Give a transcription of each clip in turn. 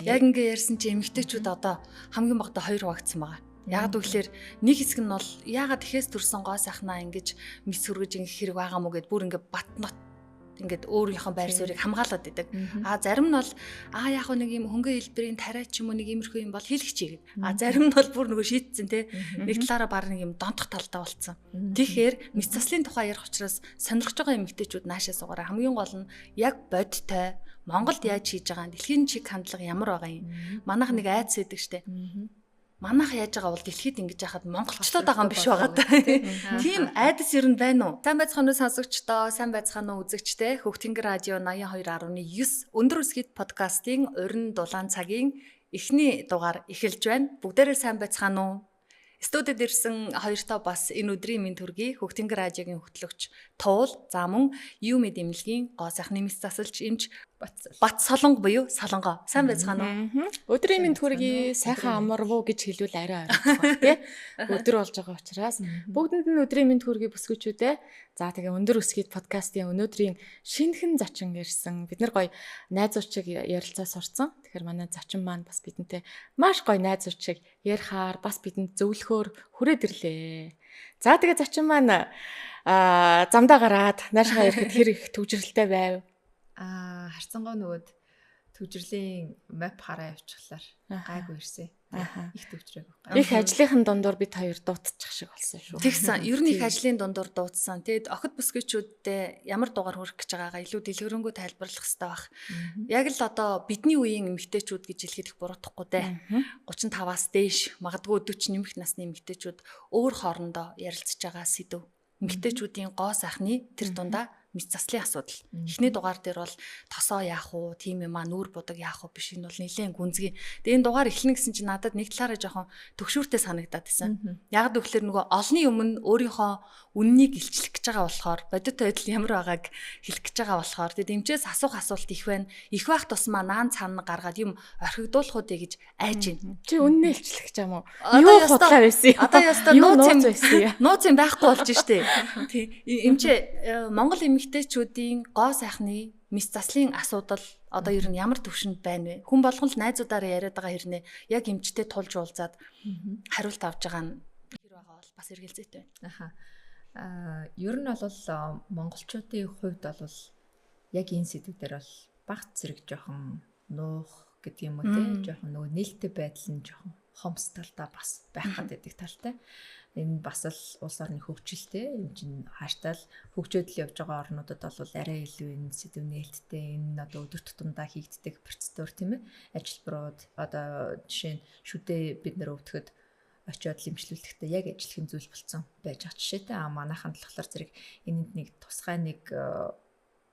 Яг ингээ ярьсан чи эмэгтэйчүүд одоо хамгийн багадаа 2 хуваагдсан байгаа. Яг гэвэл нэг хэсэг нь бол яагаад тэгэхээс төрсэн гоо сайхнаа ингэж мис хөргөж ингэх хэрэг байгаа мó гэд бүр ингээ бат нот ингээд өөрийнхөө байр суурийг хамгаалаад идэг. А зарим нь бол яг нэг юм хөнгөн хэлбэрийн тариа ч юм уу нэг иймэрхүү юм бол хэлэх чигээд. А зарим нь бол бүр нөгөө шийтсэн те. Нэг талаараа баг нэг юм донтох талдаа болцсон. Тэгэхээр мэс заслын тухай ярих учраас сонирхож байгаа эмэгтэйчүүд наашаа суугаараа хамгийн гол нь яг бодтой Монголд яаж хийж байгаа, дэлхийн чиг хандлага ямар байгаа юм. Манайх нэг айдас өгдөг штэ. Манайх яаж байгаа бол дэлхийд ингэж яхад монголчлоод байгаа юм биш байгаа та. Тийм айдас ер нь байна уу? Сайн байцгаана уу сонсогчдоо, сайн байцгаана уу үзэгчдээ. Хөх Тэнгэр радио 82.9 өндөр өсгийт подкастын урин дулаан цагийн эхний дугаар эхэлж байна. Бүгдээрээ сайн байцгаана уу? Студид ирсэн хоёртоо бас энэ өдрийн мэнд төргий. Хөх Тэнгэр радиогийн хөтлөгч Туул, за мөн ЮМ дэмлэгийн гоо сайхны мэс засалж эмч Бат Солонго буюу Солонгоо. Сайн байцгаана уу? Өдрийн мэнд төргий, сайхан амарвуу гэж хэлвэл арай ойрхон байх тий. Өдөр болж байгаа учраас бүгдэнд нь өдрийн мэнд төргий бүсгүүчүүдээ. За тэгээ өндөр өсгийт подкастын өнөөдрийн шинэхэн зочин ирсэн. Бид нар гоё найзууд шиг ярилцаа сурцсан. Тэгэхээр манай зочин маань бас бидэнтэй маш гоё найзууд шиг ярихаар бас бидэнд зөвлөхөөр хүрээд ирлээ. За тэгээ зочин маань замдаа гараад наашгаа ирэхэд хэр их төвжирэлтэй байв? Харцангуй нөгөөд төвжирлийн map хараа явчихлаар гайгүй ирсэн. Их төвчрээгүй. Их ажлынхан дундуур бид хоёр дуутчих шиг болсон шүү. Тэгсэн. Ер нь их ажлын дундуур дуутсан. Тэгэд охид бүсгүйчүүддээ ямар дугаар хүрэх гэж байгаагаа илүү дэлгэрэнгүй тайлбарлах хэрэгтэй байх. Яг л одоо бидний үеийн эмэгтэйчүүд гэж хэлэхэд их буруудахгүй дээ. 35-аас дээш магадгүй 40 нэмэх насны эмэгтэйчүүд өөр хоорондоо ярилцж байгаа сэдв. Эмэгтэйчүүдийн гоо сайхны тэр дундаа мэс заслын асуудал. Эхний дугаар дээр бол тосоо яах уу, тийм юм аа, нүүр будаг яах уу биш, энэ бол нэлээд гүнзгий. Тэгээ энэ дугаар эхлэнэ гэсэн чинь надад нэг талаараа жоохон төгшүүртэй санагдаад байсан. Яг гэвэл нөгөө олонний өмнө өөрийнхөө үннийг илчлэх гэж байгаа болохоор, бодит байдал ямар байгааг хэлэх гэж байгаа болохоор тэгээ дэмчээс асуух асуулт их байна. Их байх тусмаа наан цаана гаргаад юм орхигдуулах уу гэж айж байна. Чи үннээ илчлэх гэж юм уу? Юу худлаа байсан юм? Одоо ёстой нууц юм байхгүй болж штэ. Тий. Эмчээ Монгол эмэгтэйчүүдийн гоо сайхны мэс заслын асуудал одоо ер нь ямар төвшөнд байна вэ? Хүн болгон л найзуудаараа яриад байгаа хэрнээ яг эмчтэй тулж уулзаад хариулт авч байгаа нь хэр байгаа бол бас эргэлзээтэй байна. Аха. Ер нь бол монголчуудын хувьд бол яг энэ сэдвүүдээр бол баг зэрэг жоохон нуух гэдэг юм уу те, жоохон нөгөө нээлттэй байдал нь жоохон хомс талдаа бас байх гэдэг талтай. Энэ бас л улс орны хөгжилтэй. Энэ чинь хааштай л хөгжөөд л явж байгаа орнуудад бол арай илүү энэ сэдв нээлттэй, энэ одоо өдөр тутамдаа хийгддэг процедур тийм ээ. Ажилбарууд одоо жишээ нь шүдээ бид нэр өвдөхөд очиод лимшлүүлэхдээ яг ажиллахын зүйл болцсон байж байгаа жишээтэй. А манайхан болохоор зэрэг энэнд нэг тусгай нэг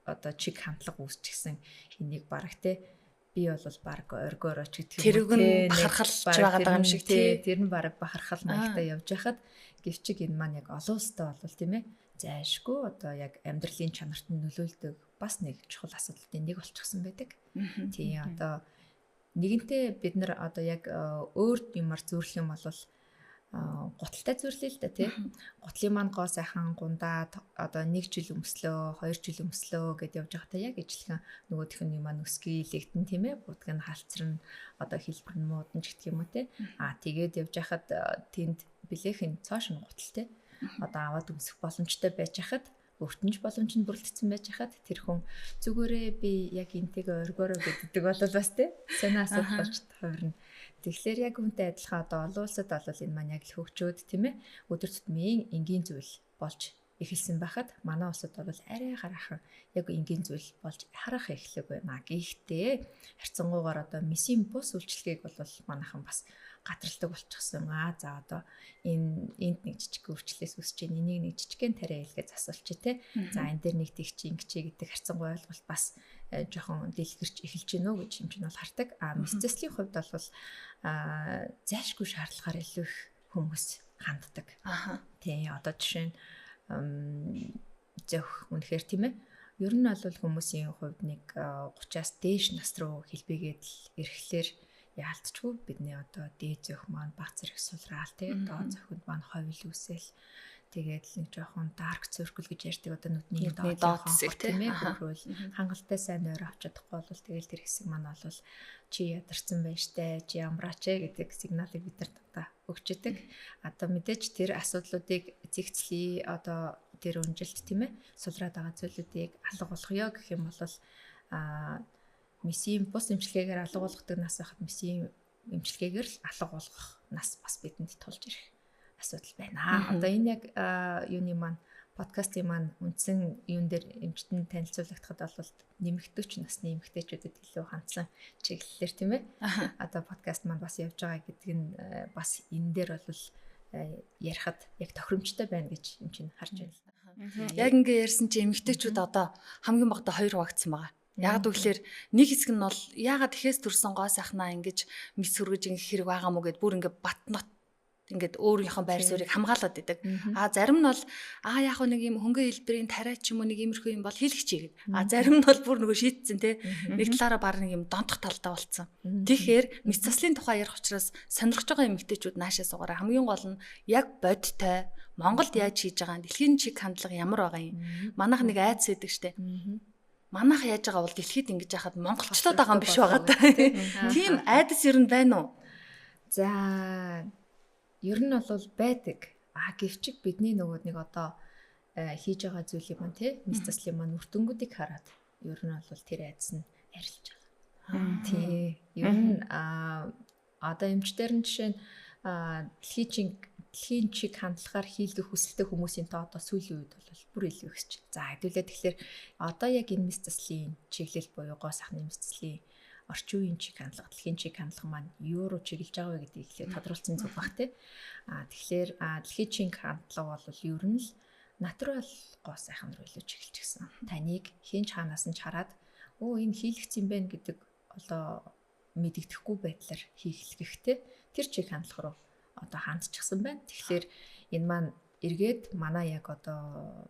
одоо чиг хандлага үүсчихсэн. Энийг бараг те би бол баг оргиороо ч гэдэг юм уу те бахархалж байгаа юм шиг тий. Тэр нь баг бахархал маягтай явж байхад гэвчиг энэ маань яг олон улстай бол тийм ээ зайшгүй одоо яг амьдралын чанарт нь нөлөөлдөг бас нэг чухал асуудлын нэг болчихсон байдаг. Тий одоо нэгэнтээ бид нар одоо яг өөр юмар зөөрлөх юм бол гуталтай зөөрлөө л да тий. Гутлын маань гоо сайхан гундаад одоо 1 жил өмслөө, 2 жил өмслөө гэд явж байхдаа яг ижилхэн нөгөөх нь юм маань өсгий лэгдэн тийм ээ. Будг нь халцрна, одоо хэлбэр нь муудан ч гэх юм уу тий. Аа тэгээд явж байхад тэнд билээхэн цоош нь гутал тий. Одоо аваад өмсөх боломжтой байж хахад өртөнж боломж нь бүрэлдсэн байж хахад тэр хүн зүгээрээ би яг энтэйгээ оргиороо гэддэг бол бас тий. Сонио асуудал болж хувирна. Тэгэхээр яг үүнтэй адилхан одоо олон улсад бол энэ маань яг л хөгжөөд тийм ээ өдөр тутмын энгийн зүйл болж эхэлсэн байхад манай улсад бол арай хараахан яг энгийн зүйл болж харах эхлэв байна. Гэхдээ харьцангуйгаар одоо месийн бус үйлчилгээг бол манайхан бас гадралдаг болчихсон. Аа за одоо энэ энд нэг жижиг өвчлөөс үсэж чинь энийг нэг жижигхэн тариа илгээ засвалч те. За энэ дээр нэг тэгч ингэчээ гэдэг харьцангуй ойлголт бас жоохон дэлгэрч эхэлж гинөө гэж юм чинь бол хардаг. А мэс заслын хувьд бол зайлшгүй шаардлагаар илүү их хүмүүс ханддаг. Тий одоо жишээ нь зөх үнэхээр тийм ээ. Ер нь бол хүмүүсийн хувьд нэг 30-аас дээш нас руу хэлбэгээд л ирэхлээр яалтчгүй бидний одоо дээд зөх маань баг зэрэг сулраал тий доод зөхөнд маань ховил үсэл Тэгээд л нэг жоохон dark circle гэж ярьдаг одоо нүдний доод хэсэг тийм ээ хөрвөл хангалттай сайн нойр авч чадахгүй бол тэгэл тэр хэсэг маань бол чи ядарсан байж тээ, чи амраач ээ гэдэг сигналыг бид нарт одоо өгч идэг. Одоо мэдээж тэр асуудлуудыг зэгцлэе, одоо тэр өнжилт тийм ээ сулраад байгаа зүйлүүдийг алга болгоё гэх юм бол месийн бус эмчилгээгээр алга болгодог нас байхад месийн эмчилгээгээр л алга болгох нас бас бидэнд тулж ирэх асуудал байна. Одоо энэ яг юуны маань подкастын маань үндсэн юун дээр эмчтэн танилцуулагдахад бол нэмэгдүүч насны эмэгтэйчүүдэд илүү хандсан чиглэлээр тийм ээ. Одоо подкаст маань бас явж байгаа гэдэг нь бас энэ дээр бол ярихад яг тохиромжтой байна гэж юм чинь харж байна л да. Яг ингэ ярьсан чи эмэгтэйчүүд одоо хамгийн багадаа 2 хуваагдсан байгаа. Яг гэвэл нэг хэсэг нь бол яагаад тэхээс төрсэн гоо сайхнаа ингэж мэс хөргөж ингэ хэрэг байгаа мó гэд бүр ингэ бат нот ингээд өөрийнхөө байр суурийг хамгаалаад идэг. А зарим нь бол яг нэг юм хөнгө хэлбэрийн тариа ч юм уу нэг иймэрхүү юм бол хийлгчээ гэд. А зарим нь бол бүр нөгөө шийдсэн те. Нэг талаараа баг нэг юм донтох талдаа болцсон. Тэгэхээр мэс заслын тухай ярих учраас сонирхож байгаа эмэгтэйчүүд наашаа суугаараа хамгийн гол нь яг бодтой Монголд яаж хийж байгаа, дэлхийн чиг хандлага ямар байгаа юм. Манайх нэг айдас идэг штэ. Манайх яаж байгаа бол дэлхийд ингэж яхад монголчлоод байгаа юм биш байгаа та. Тийм айдас ер нь байна уу? За ер нь бол байдаг. А гэвч бидний нөгөө нэг одоо хийж байгаа зүйлийг маань тий мэс заслын маань үр дүнгуудыг хараад ер нь бол тэр айдас нь арилж байгаа. Тий. Ер нь одоо эмчтэр нь жишээ нь дэлхийн чиг хандлагаар хийлгэх хүсэлтэй хүмүүсийн тоо одоо сүүлийн үед бол бүр илүү ихсэж. За хэдүүлээ тэгэхээр одоо яг энэ мэс заслын чиглэл буюу гоо сайхны мэс заслын орчин үеийн чиг хандлага, дэлхийн чиг хандлага маань юу руу чиглэж байгаа вэ гэдгийг эхлээд тодруулсан зүг бах тий. Тэгэхээр дэлхийн чиг хандлага бол ер нь л натурал гоо сайхан руу илүү чиглэж гисэн. Таныг хэн ч хаанаас нь ч хараад энэ хийлэгдсэн юм байна гэдэг одоо мэдэгдэхгүй байдлаар хийлгэхтэй тэр чиг хандлага руу одоо хандчихсан байна. Тэгэхээр энэ маань эргээд манай яг одоо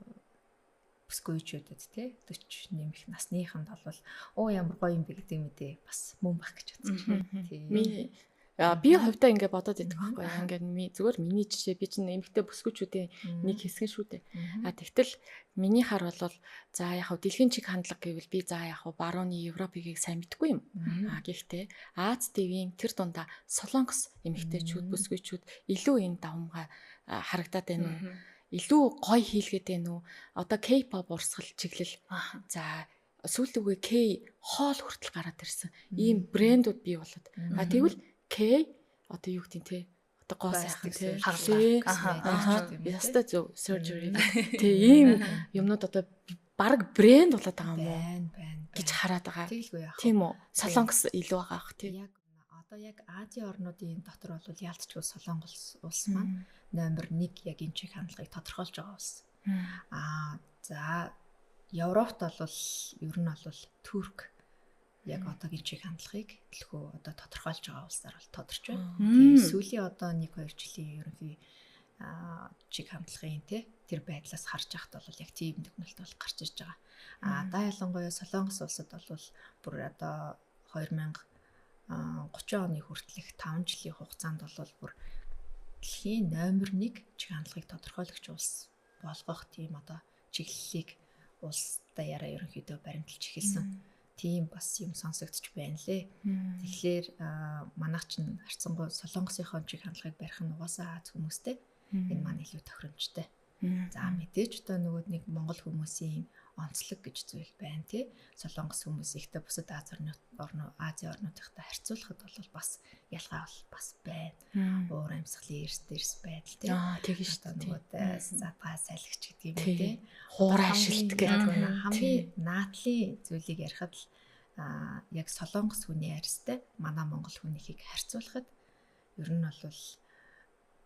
бүсгүйчүүдэд тий 40 нэмэх насныханд бол ямар гоё юм бэ гэдэг мэдээ бас мөн бах гэж бодсон. Тий. Би хувьдаа ингэ бодоод идэх байхгүй яа. Ингээд зүгээр миний жишээ би чинь эмэгтэй бүсгүйчүүдийн нэг хэсэг шүү дээ. А тэгтэл миний хар бол за яг хав дэлхийн чиг хандлага гэвэл би за яг хав барууны Европыг сайн мэдгүй юм. А гэхдээ Аз ТV-ийн тэр дундаа Солонгос эмэгтэйчүүд бүсгүйчүүд илүү энэ давмгай харагдаад байна уу? Илүү гоё хийлгээд байна уу? Одоо K-pop урсгал чиглэл. За сүүлд үгүй K хоол хүртэл гараад ирсэн. Ийм брэндүүд бий болоод. А тэгвэл K одоо юу гэдэг те одоо гоо сайхан те ястай зөв surgery те ийм юмнууд одоо баг брэнд болоод байгаа юм уу гэж хараад байгаа. Тийм үү? Солонгос илүү байгаа ах тий. Яг одоо яг Азийн орнуудын дотор бол яалтчгүй Солонгос улс маань номер 1 яг энэ чиг хандлагыг тодорхойлж байгаа улс. За Европт бол ер нь бол Турк яг одоогийн чиг хандлагыг төлхөө одоо тодорхойлж байгаа улсаар бол тодорч байна. Тийм сүүлийн одоо 1-2 жилийн ерөнхий чиг хандлагын тий тэр байдлаас харж байхад бол яг тийм дүгнэлт бол гарч ирж байгаа. А ялангуяа Солонгос улсад бол бүр одоо 2030 оны хүртэлх 5 жилийн хугацаанд бол бүр дэлхийн номер 1 чиг хандлагыг тодорхойлогч улс болгох тийм одоо чиглэлийг улстай яриа ерөнхийдөө баримталж эхэлсэн. Тийм бас юм сонсогдож байна лээ. Тэгэхээр манайх чинь харьцангуй Солонгосынхоо чиг хандлагыг барих нь угаасаа Аз хүмүүстэй энэ маань илүү тохиромжтой. За мэдээж одоо нөгөө нэг Монгол хүмүүсийн онцлог гэж зүйл байна тий. Солонгос хүмүүс ихтэй бусад Азийн орнуудынхтай харьцуулахад бол бас ялгаа бол бас байна. Уур амьсгалын эрс дэрс байдал тий. Тэгэн шүү дээ. Нөгөө задгаа салхич гэдэг юм тий. Хуурай шилт гэдэг хамгийн наадлын зүйлийг ярихад л яг Солонгос хүний арьстай манай Монгол хүнийхийг харьцуулахад ер нь бол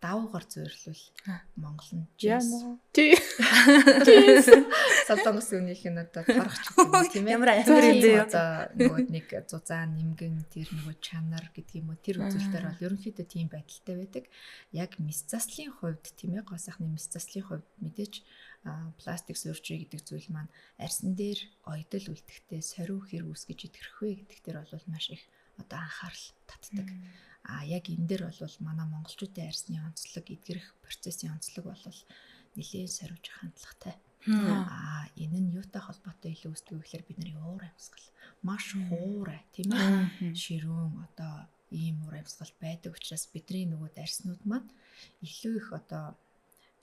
давуугаар зүйрлвэл Монгол нь жинс. Тий. Солонгос хүнийх нь одоо торгоч гэдэг юм тийм ээ. Ямар амар юм бэ? Одоо нөгөө нэг зузаан нэмгэн тэр нөгөө чанар гэдэг юм уу тэр үзүүлэлтээр бол ерөнхийдөө тийм байдалтай байдаг. Яг мэс заслын хувьд тийм ээ гоо сайхны мэс заслын хувьд мэдээж пластик surgery гэдэг зүйл маань арьсан дээр ойдол үлдэхтэй сориу хэр үүсгэж итгэрэх вэ гэдэг дээр бол маш их одоо анхаарал татдаг. А яг энэ дээр бол манай монголчуудын арьсны онцлог, эдгэрэх процессын онцлог бол нэлээд сорвиж хандлагатай. Энэ нь юутай холбоотой илүү үүсдэг вэ гэхээр бидний уур амьсгал маш хуурай, тийм ээ. Ширүүн одоо ийм уур амьсгал байдаг учраас бидний нөгөө арьснууд маань илүү их одоо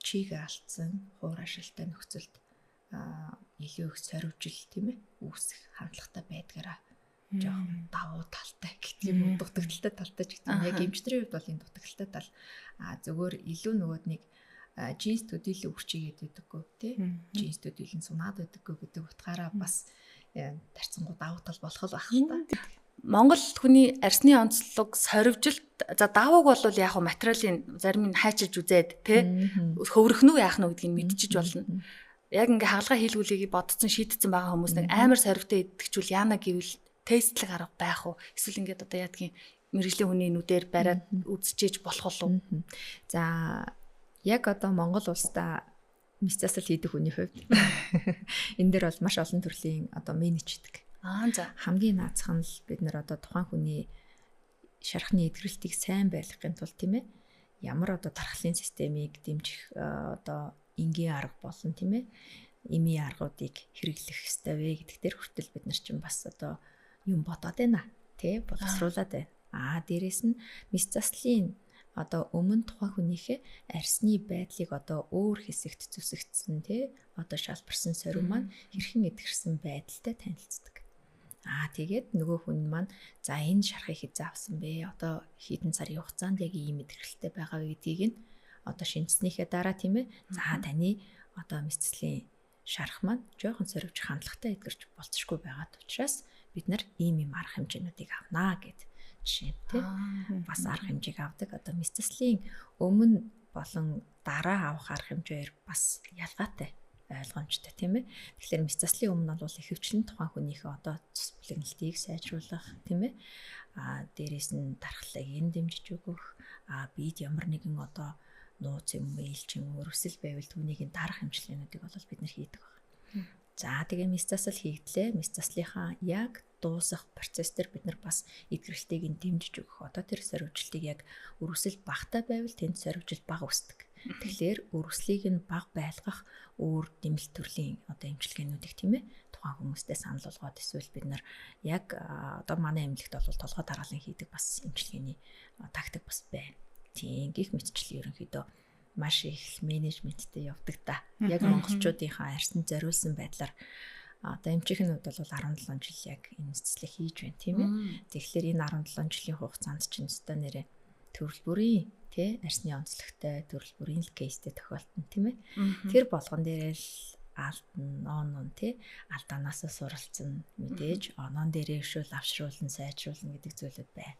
чиг алдсан хуур ашилтай нөхцөлд илүү их сорвжил, тийм ээ, үүсэх хандлагатай байдгаараа жоохон давуу талтай гэдэг юм уу, дутагдaltaй талтай ч гэдэг юм. Яг эмчнэрийн хувьд бол энэ дутагдaltaй тал. Зүгээр илүү нөгөөд нэг джинс төдийлөн үрчигээд байдаггүй, тий. Джинс төдийлөн сунаад байдаггүй гэдэг утгаараа бас тарцсангуу давуу тал болох л байх л та. Монгол хүний арьсны онцлог сорвжилт, за давууг бол яг хөө материалын зарим нь хайчилж үзээд, тий, хөврөх нү яах нү гэдгийг мэдчиж болно. Яг ингээ хагалгаа хийлгүүлгийг бодцсон шийдсэн байгаа хүмүүс нэг амар сорвтой идэгчүүл яана гэвэл тестлэх арга байх уу? Эсвэл ингээд одоо яадгийн мэрэгжлийн хүний нүдээр бариад үзчихэж болох уу? За яг одоо Монгол улсдаа мэс засал хийдэг хүний хувьд энэ дээр бол маш олон төрлийн одоо менеж хийдэг. За. Хамгийн наацх нь л бид нар одоо тухайн хүний шархны эдгэрэлтийг сайн байлгахын тулд, тийм ээ, ямар одоо тархлын системийг дэмжих одоо энгийн арга болон, тийм ээ, эмийн аргуудыг хэрэглэх ёстой вэ гэдэг дээр хүртэл бид нар чинь бас одоо юм бодоод байна, тий, боловсруулад байна. Дээрэс нь мэс заслын одоо өмнө тухайн хүнийхээ арьсны байдлыг одоо өөр хэсэгт зүсэгдсэн, тий, одоо шалбарсан сорив маань хэрхэн эдгэрсэн байдалтай танилцдаг. Тэгээд нөгөө хүн маань за энэ шархыг хизээ авсан бэ? Одоо хэдэн сарын хугацаанд яг ийм эдгэрэлтэй байгаа вэ гэдгийг нь одоо шинжснийхээ дараа, тийм ээ, за таны одоо мэс заслын шарх маань жоохон сорвж хандлагатай эдгэрч болцсохгүй байгаа учраас бид нар ийм ийм арга хэмжээнүүдийг авнаа гэд жишээ нь, тий, бас арга хэмжээг авдаг. Одоо мэс заслын өмнө болон дараа авах арга хэмжээ хоёр бас ялгаатай, ойлгомжтой, тийм ээ. Тэгэхээр мэс заслын өмнө бол ихэвчлэн тухайн хүнийхээ одоо цус бүлэгнэлтийг сайжруулах, тийм ээ. Дээрээс нь дархлааг нь дэмжиж өгөх, бид ямар нэгэн одоо нууц юм ээлж юм өрсөл байвал түүнийг нь дарах хэмжлээнүүдийг бол бид нар хийдэг байна. За тэгээ мэс засал хийгдлээ. Мэс заслынхаа яг дуусах процесс дээр бид нар бас эдгэрэлтийг нь дэмжиж өгөх. Одоо тэр сорвжилтыг яг өрсөл багтай байвал тэнд сорвжил бага өсдөг. Тэгэхээр өрсөлийг нь бага байлгах өөр дэмэлт төрлийн одоо эмчилгээнүүдийг, тийм ээ, тухайн хүмүүстэй санал болгоод эсвэл бид нар яг одоо манай эмнэлэгт бол толгой дараалан хийдэг бас эмчилгээний тактик бас байна. Тийм гих мэтчлэн ерөнхийдөө маш их менежменттэй явдаг та. Яг монголчуудынхаа арьсанд зориулсан байдлаар одоо эмчийнхнүүд бол 17 жил яг энэ цэцлэг хийж байна, тийм ээ. Тэгэхээр энэ 17 жилийн хугацаанд чинь өстой нэрээ төрөл бүрийн, тий, арьсны онцлогтой төрөл бүрийн л кейстэй тохиолдно, тийм ээ. Тэр болгон дээрээ л алдна, он тий, алдаанаас суралцсан, мэдээж оноон дээрээ өшөөл авшруулна, сайжруулна гэдэг зүйлүүд байна.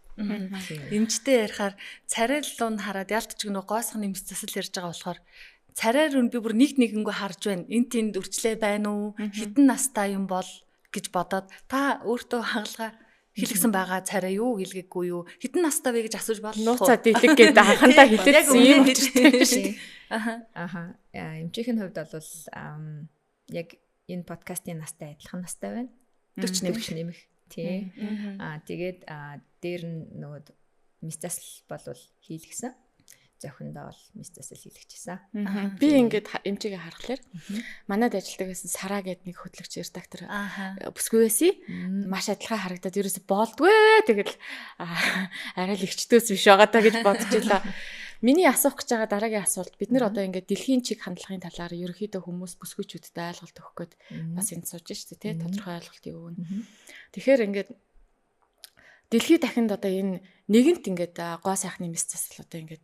Эмчтэй ярихаар царай лун хараад ялтч гэнэ гойсхны мэс засал ярьж байгаа болохоор царай руу би бүр нэг нэгэнгүү харж байна. Энд тэнд үрчлээ байна уу? Хитэн настай юм бол гэж бодоод та өөртөө хагалгаа хэлгсэн байгаа царай юу хэлгээгүй юу? Хитэн настай вэ гэж асууж болов. Нууцаа дийлэг гэдэг анхандаа хэлээдсэн юм учиртай шүү дээ. Аха. Эмчийн хувьд бол яг энэ подкастын настай адилхан настай байна. 40 нэмэх. Тий. Тэгээд дээр нь нөгөө мэс засал болвол хийлгсэн. Зохиндоо бол мэс засал хийлгэжсэн. Би ингээд эмчигээ харахаар манад ажилладаг байсан Сара гээд нэг хөтлөгч редактор бүсгүй байсан. Маш адилхан харагдаад ерөөсө болдгүй. Тэгэл арай л ихчдөөс биш байгаа та гэж бодож илаа. Миний асуух гэж байгаа дараагийн асуулт бид нар одоо ингээд дэлхийн чиг хандлагын талаар ерөнхийдөө хүмүүс бүсгүйчүүдтэй ойлголт өгөх гээд бас энд сууж штэ тий, тодорхой ойлголтыг өгнө. Тэгэхээр ингээд дэлхийд дахинд одоо энэ нэгэнт ингээд гоо сайхны мэс засал одоо ингээд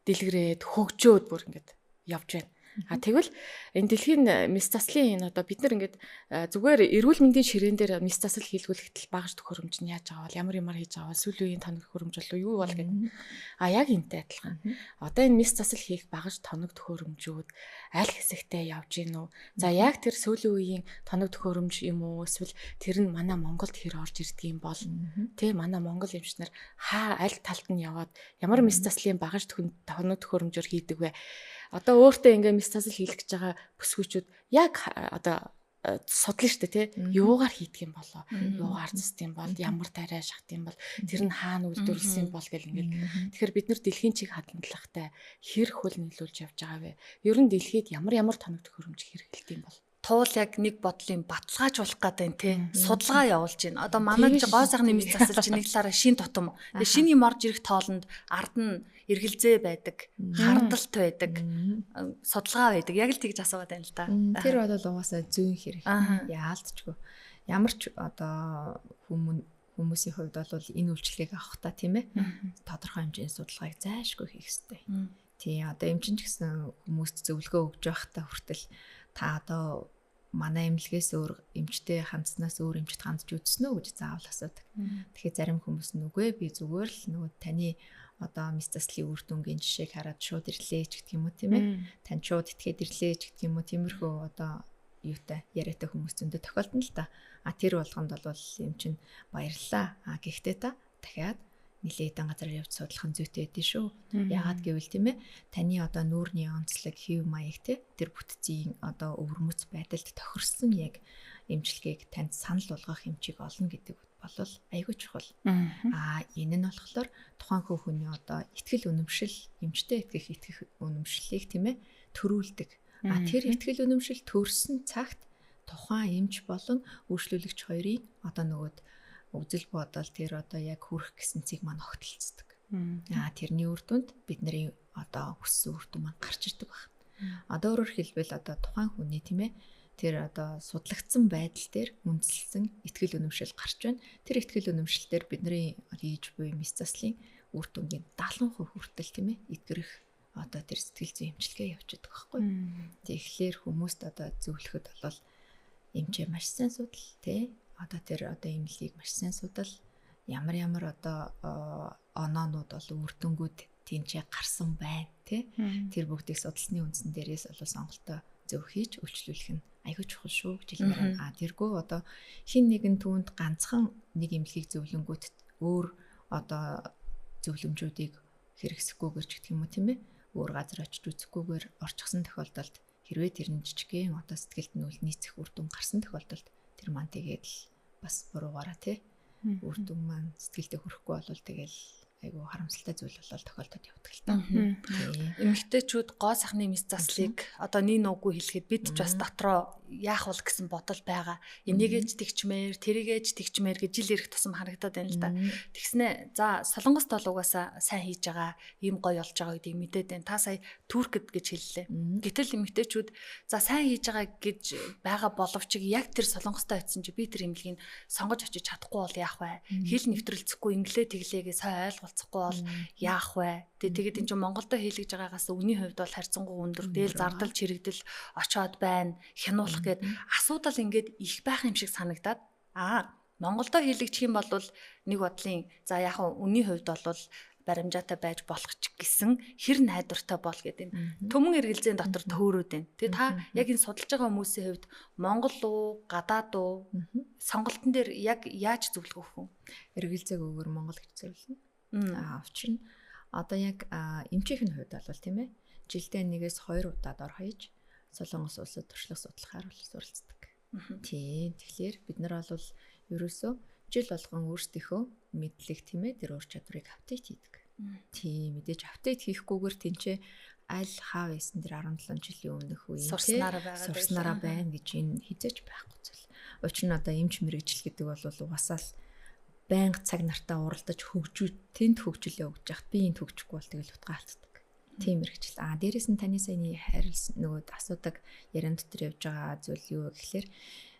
дэлгэрээд хөгжөөд бүр ингээд явж байна. А тэгвэл энэ дэлхийн мэс заслын энэ одоо бид нар ингээд зүгээр эрүүл мэндийн ширээн дээр мэс засал хийлгүүлэхэд л багаж төхөөрөмж нь яаж байгаа бол ямар ямар хийж байгаа бол сүүлийн үеийн тоног төхөөрөмж болов юу бол гэдэг. А яг энтэй адилхан. Одоо энэ мэс засал хийх багаж тоног төхөөрөмжүүд аль хэсэгтээ явж гин үү? За яг тэр сүүлийн үеийн тоног төхөөрөмж юм уу? Эсвэл тэр нь манай Монголд хэр орж ирдэг юм бол тэ манай Монгол эмчнэр хаа аль талд нь яваад ямар мэс заслын багаж тоног төхөөрөмжөөр хийдэг вэ? Одоо өөртөө ингээ мэс засал хийлгэж байгаа бүсгүйчүүд яг одоо Судлаа шүү дээ, тий. Юугаар хийдэг юм болоо? Юугаар зэст юм бол, ямар тариа шахт юм бол, тэр нь хаана үйлдвэрлэсэн юм бол гэл ингээл. Тэгэхээр бид нар дэлхийн чиг хадгалахтай хэр хөл нийлүүлж явж байгаа вэ? Ер нь дэлхийд ямар ямар тоног төхөөрөмж хэрэглэдэг юм бол? Туул яг нэг бодлын баталгаажуулах гэдэг юм те, судалгаа явуулж байна. Одоо манай гоо сайхны мэс засал чинь нэг талаараа шин тутам. Тэгээ шинэ юм орж ирэх тоолонд ард нь эргэлзээ байдаг, хардалт байдаг, судалгаа байдаг. Яг л тэгж асуугаад байна л да. Тэр бол угаасаа зүүн хэрэг. Яалтчгүй. Ямар ч одоо хүмүүсийн хувьд бол энэ үйлчлэгийг авах та, тийм ээ, тодорхой хэмжээний судалгааг зайлшгүй хийх ёстой. Тий, одоо эмчин ч гэсэн хүмүүст зөвлөгөө өгж байхдаа хүртэл та одоо манай эмнэлгээс өөр эмчтэй хандсанаас өөр эмчт хандж үзсэн үү гэж заавал асуудаг. Тэгэхээр зарим хүмүүс нь үгүй, би зүгээр л нөгөө таны одоо мэс заслын үр дүнгийн жишээг хараад шууд ирлээ ч гэх юм уу, тийм ээ. Танд шууд итгээд ирлээ ч гэх юм уу, тиймэрхүү одоо юутай яриатай хүмүүс зөндөө тохиолдно л та. А тэр болгонд бол юм чинь баярлалаа. А гэхдээ та дахиад нилээдэн газар явж судлах нь зүйтэй байдэн шүү. Яагаад гэвэл, тийм ээ, таны одоо нүүрний онцлог, хэв маяг, те, тэр бүтцийн одоо өвөрмөц байдалд тохирсон яг эмчилгээг танд санал болгох эмчийг олно гэдэг бол айгүй чухал. Аа энэ нь болохоор тухайн хүний одоо итгэл үнэмшил, эмчтэй итгэх үнэмшлийг, тийм ээ, төрүүлдэг. А тэр итгэл үнэмшил төрсөн цагт тухайн эмч болон үйлчлүүлэгч хоёрын одоо нөгөөд үзэл бодол, тэр одоо яг хүрэх гэсэн цэг маань огтлцдог. Аа тэрний үр дүнд бидний одоо хүссэн үр дүн маань гарч ирдэг байна. Одоо өөрөөр хэлбэл одоо тухайн хүний, тийм ээ, тэр одоо судлагдсан байдал дээр үндэслэн итгэл үнэмшил гарч байна. Тэр итгэл үнэмшил дээр бидний хийж буй мэс заслын үр дүнгийн 70% хүртэл, тийм ээ, эдгэрэх одоо тэр сэтгэл зүйн эмчилгээ явж байдаг байхгүй. Тэгэхээр хүмүүст одоо зөвлөхөд бол эмчээ маш сайн судал, тий, одоо тэр одоо эмнэлгийг маш сайн судал, ямар ямар одоо оноонууд бол үр дүнгууд тэнцээ гарсан байна, тий, тэр бүгдийг судалсны үндсэн дээрээс бол сонголтоо зөв хийж үйлчлүүлэх нь айгүй чухал шүү гэж хэлмээр байна. А тэргүй одоо хин нэгэн түүнд ганцхан нэг эмнэлгийг зөвлөнгүүт өөр одоо зөвлөмжүүдийг хэрэгсэхгүйгээр ч гэх юм уу, тийм ээ, өөр газар очиж үзэхгүйгээр орчихсон тохиолдолд хэрвээ тэр нь жижигхэн одоо сэтгэлд нь үл нийцэх үр дүн гарсан тохиолдолд тэр маань тэгээд л бас буруугаараа, тий, үр дүн маань сэтгэлдээ хүрэхгүй бол тэгэл айгүй харамсалтай зүйл болол тохиолдод явдаг л та. Эмэгтэйчүүд гоо сайхны мэс заслыг одоо нэг нуугүй хэлэхэд бид ч бас дотроо яах бол гэсэн бодол байгаа. Энийгээч тэгчмээр, тэрийгээч тэгчмээр гэж жил ирэх тусам харагдаад байна л да. Тэгснэ за Солонгост бол угаасаа сайн хийж байгаа, ийм гоё болж байгаа гэдгийг мэдээд байна. Та сая Туркд гэж хэллээ. Гэтэл эмэгтэйчүүд за сайн хийж байгаа гэж байгаа боловч яг тэр Солонгостой очисон чи би тэр эмнэлгийг сонгож очиж чадахгүй бол яах вэ? Хэл нэвтрэлцэхгүй инглээ тэглээгээ сайн ойлголцохгүй бол яах вэ? Тэгээд энэ чинь Монголдо хийлгэж байгаагаас үнийн хувьд бол харьцангуй өндөр, дээл зардал чирэгдэл очоод байна, хянуулах гээд асуудал ингээд их байх юм шиг санагдаад Монголдо хийлэгчих юм бол нэг бодлын за яг үнийн хувьд бол баримжаатай байж болох ч гэсэн хэр найдвартай бол гэдэг юм. Төмөн эргэлзээний дотор төөрөөд байна. Тэгээ та яг энэ судалж байгаа хүмүүсийн хувьд Монгол уу, гадаад уу сонголтон дээр яг яаж зөвлөгөө өгөх вэ? Эргэлзээг өгөр Монгол гэж зөвлөнө. Учир нь одоо яг эмчийн хувьд бол, тийм ээ, жилдээ 1-2 удаа дор хаяж Солонгос улсад туршлага судлахаар бол суралцдаг. Тийм. Тэгэхээр бид нар бол ерөөсөө жил болгон өөрсдийнхөө мэдлэг, тийм ээ, тэр ур чадварыг апдейт хийдэг. Тийм, мэдээж апдейт хийхгүйгээр тэнцээ аль хаа байсан тэр 17 жилийн өмнөх үеийн сурснараа байна гэж энэ хизээч байхгүй зүйл. Учир нь одоо эмч мэрэгжил гэдэг бол угаасаа л байнга цаг нартаа уралдаж хөгжүү, тэнд хөгжлөө өгж яхад би энд хөгжихгүй бол тэгэл утгаа алддаг. Тийм мэрэгжил. Дээрээс нь таны саяны харилцсан нөгөө асуудаг яриан дотор явж байгаа зүйл юу вэ гэхлээр